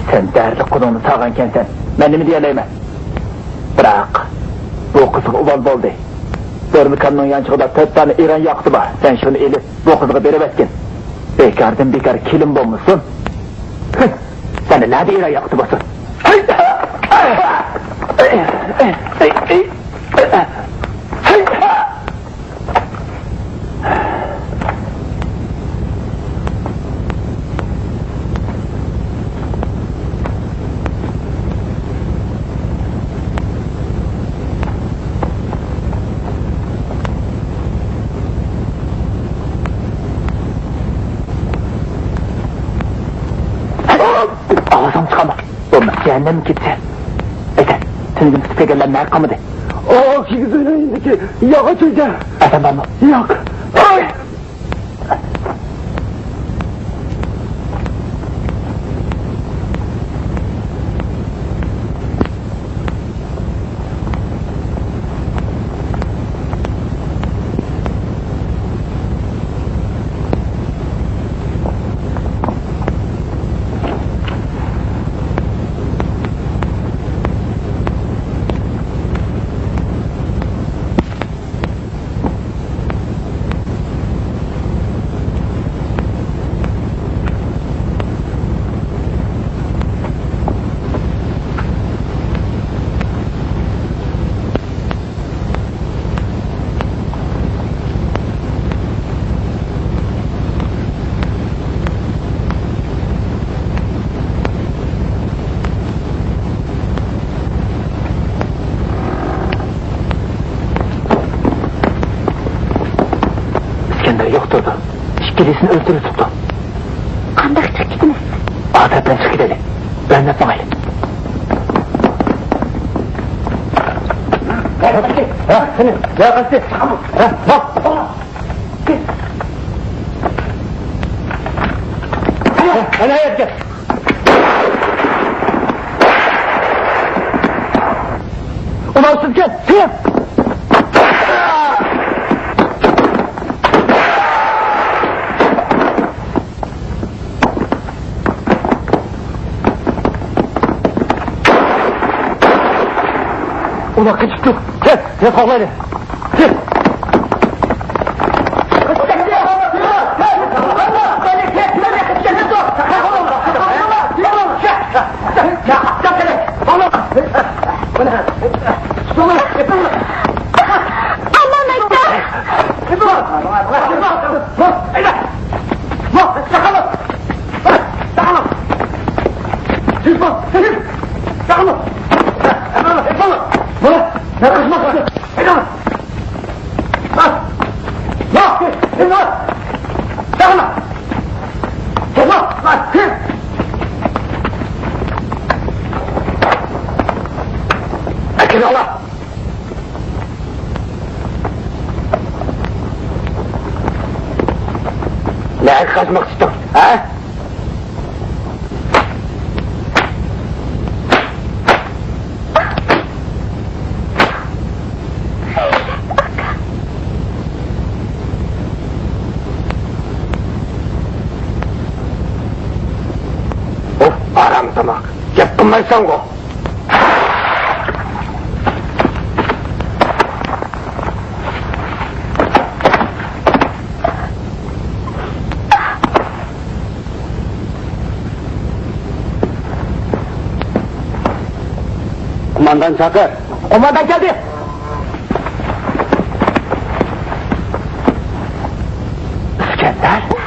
سەن دەردلىك قولۇڭنى ساغىنىكەنسەن. مەن نېمە دېيەلەيمەن؟ بىراق، بۇ قىزغا ئۇۋال بولدى. دورمىكاننىڭ يانچۇقىدا تۆت دانە ئىران ياقۇتى بار. سەن شۇنى ئېلىپ، بۇ قىزغا بېرىۋەتكىن. بىكاردىن بىكار كېلىن بولمىسۇن. سەندە نەدە ئىران ياقۇتى بولسۇن؟ ئاۋازىڭنى چىقارما. بولماس، جەھەننەمگە كېتىسەن. ئەيتە، تۈنۈگۈن تۇتۇپ كەلگەنلەر نەگە قالمىدى؟ ئاق كىگىز ئۆينىڭ يېنىدىكى ياغاچ ئۆيدە. ئادەم بارمۇ؟ ياق. ئاي! ئىسكەندەر يوق تۇرىدۇ. ئىككىلىسىنى ئۆلتۈرۈۋېتىپتۇ. قانداق چىقىپ كېتىمىز؟ ئادەتتىن چىقىپ كېتەيلى. ئۆرنەپ ماڭايلى. ھە، قاچتى. ھە، قېنى، يا قاچتى. ھە، ھە. ئەنە يەرگە. ئۇلار سىزگە تېپ! ئۇلار قېچىپتۇ. كەل، كەل، قوغلايلى. كەل. نەگە قاچماقچىتىڭ، ھە؟ ئۇھ، ھارام تاماق. گەپ قىلمايسەنغۇ؟ قوماندان چاقىر. قوماندان كەلدى. ئىسكەندەر؟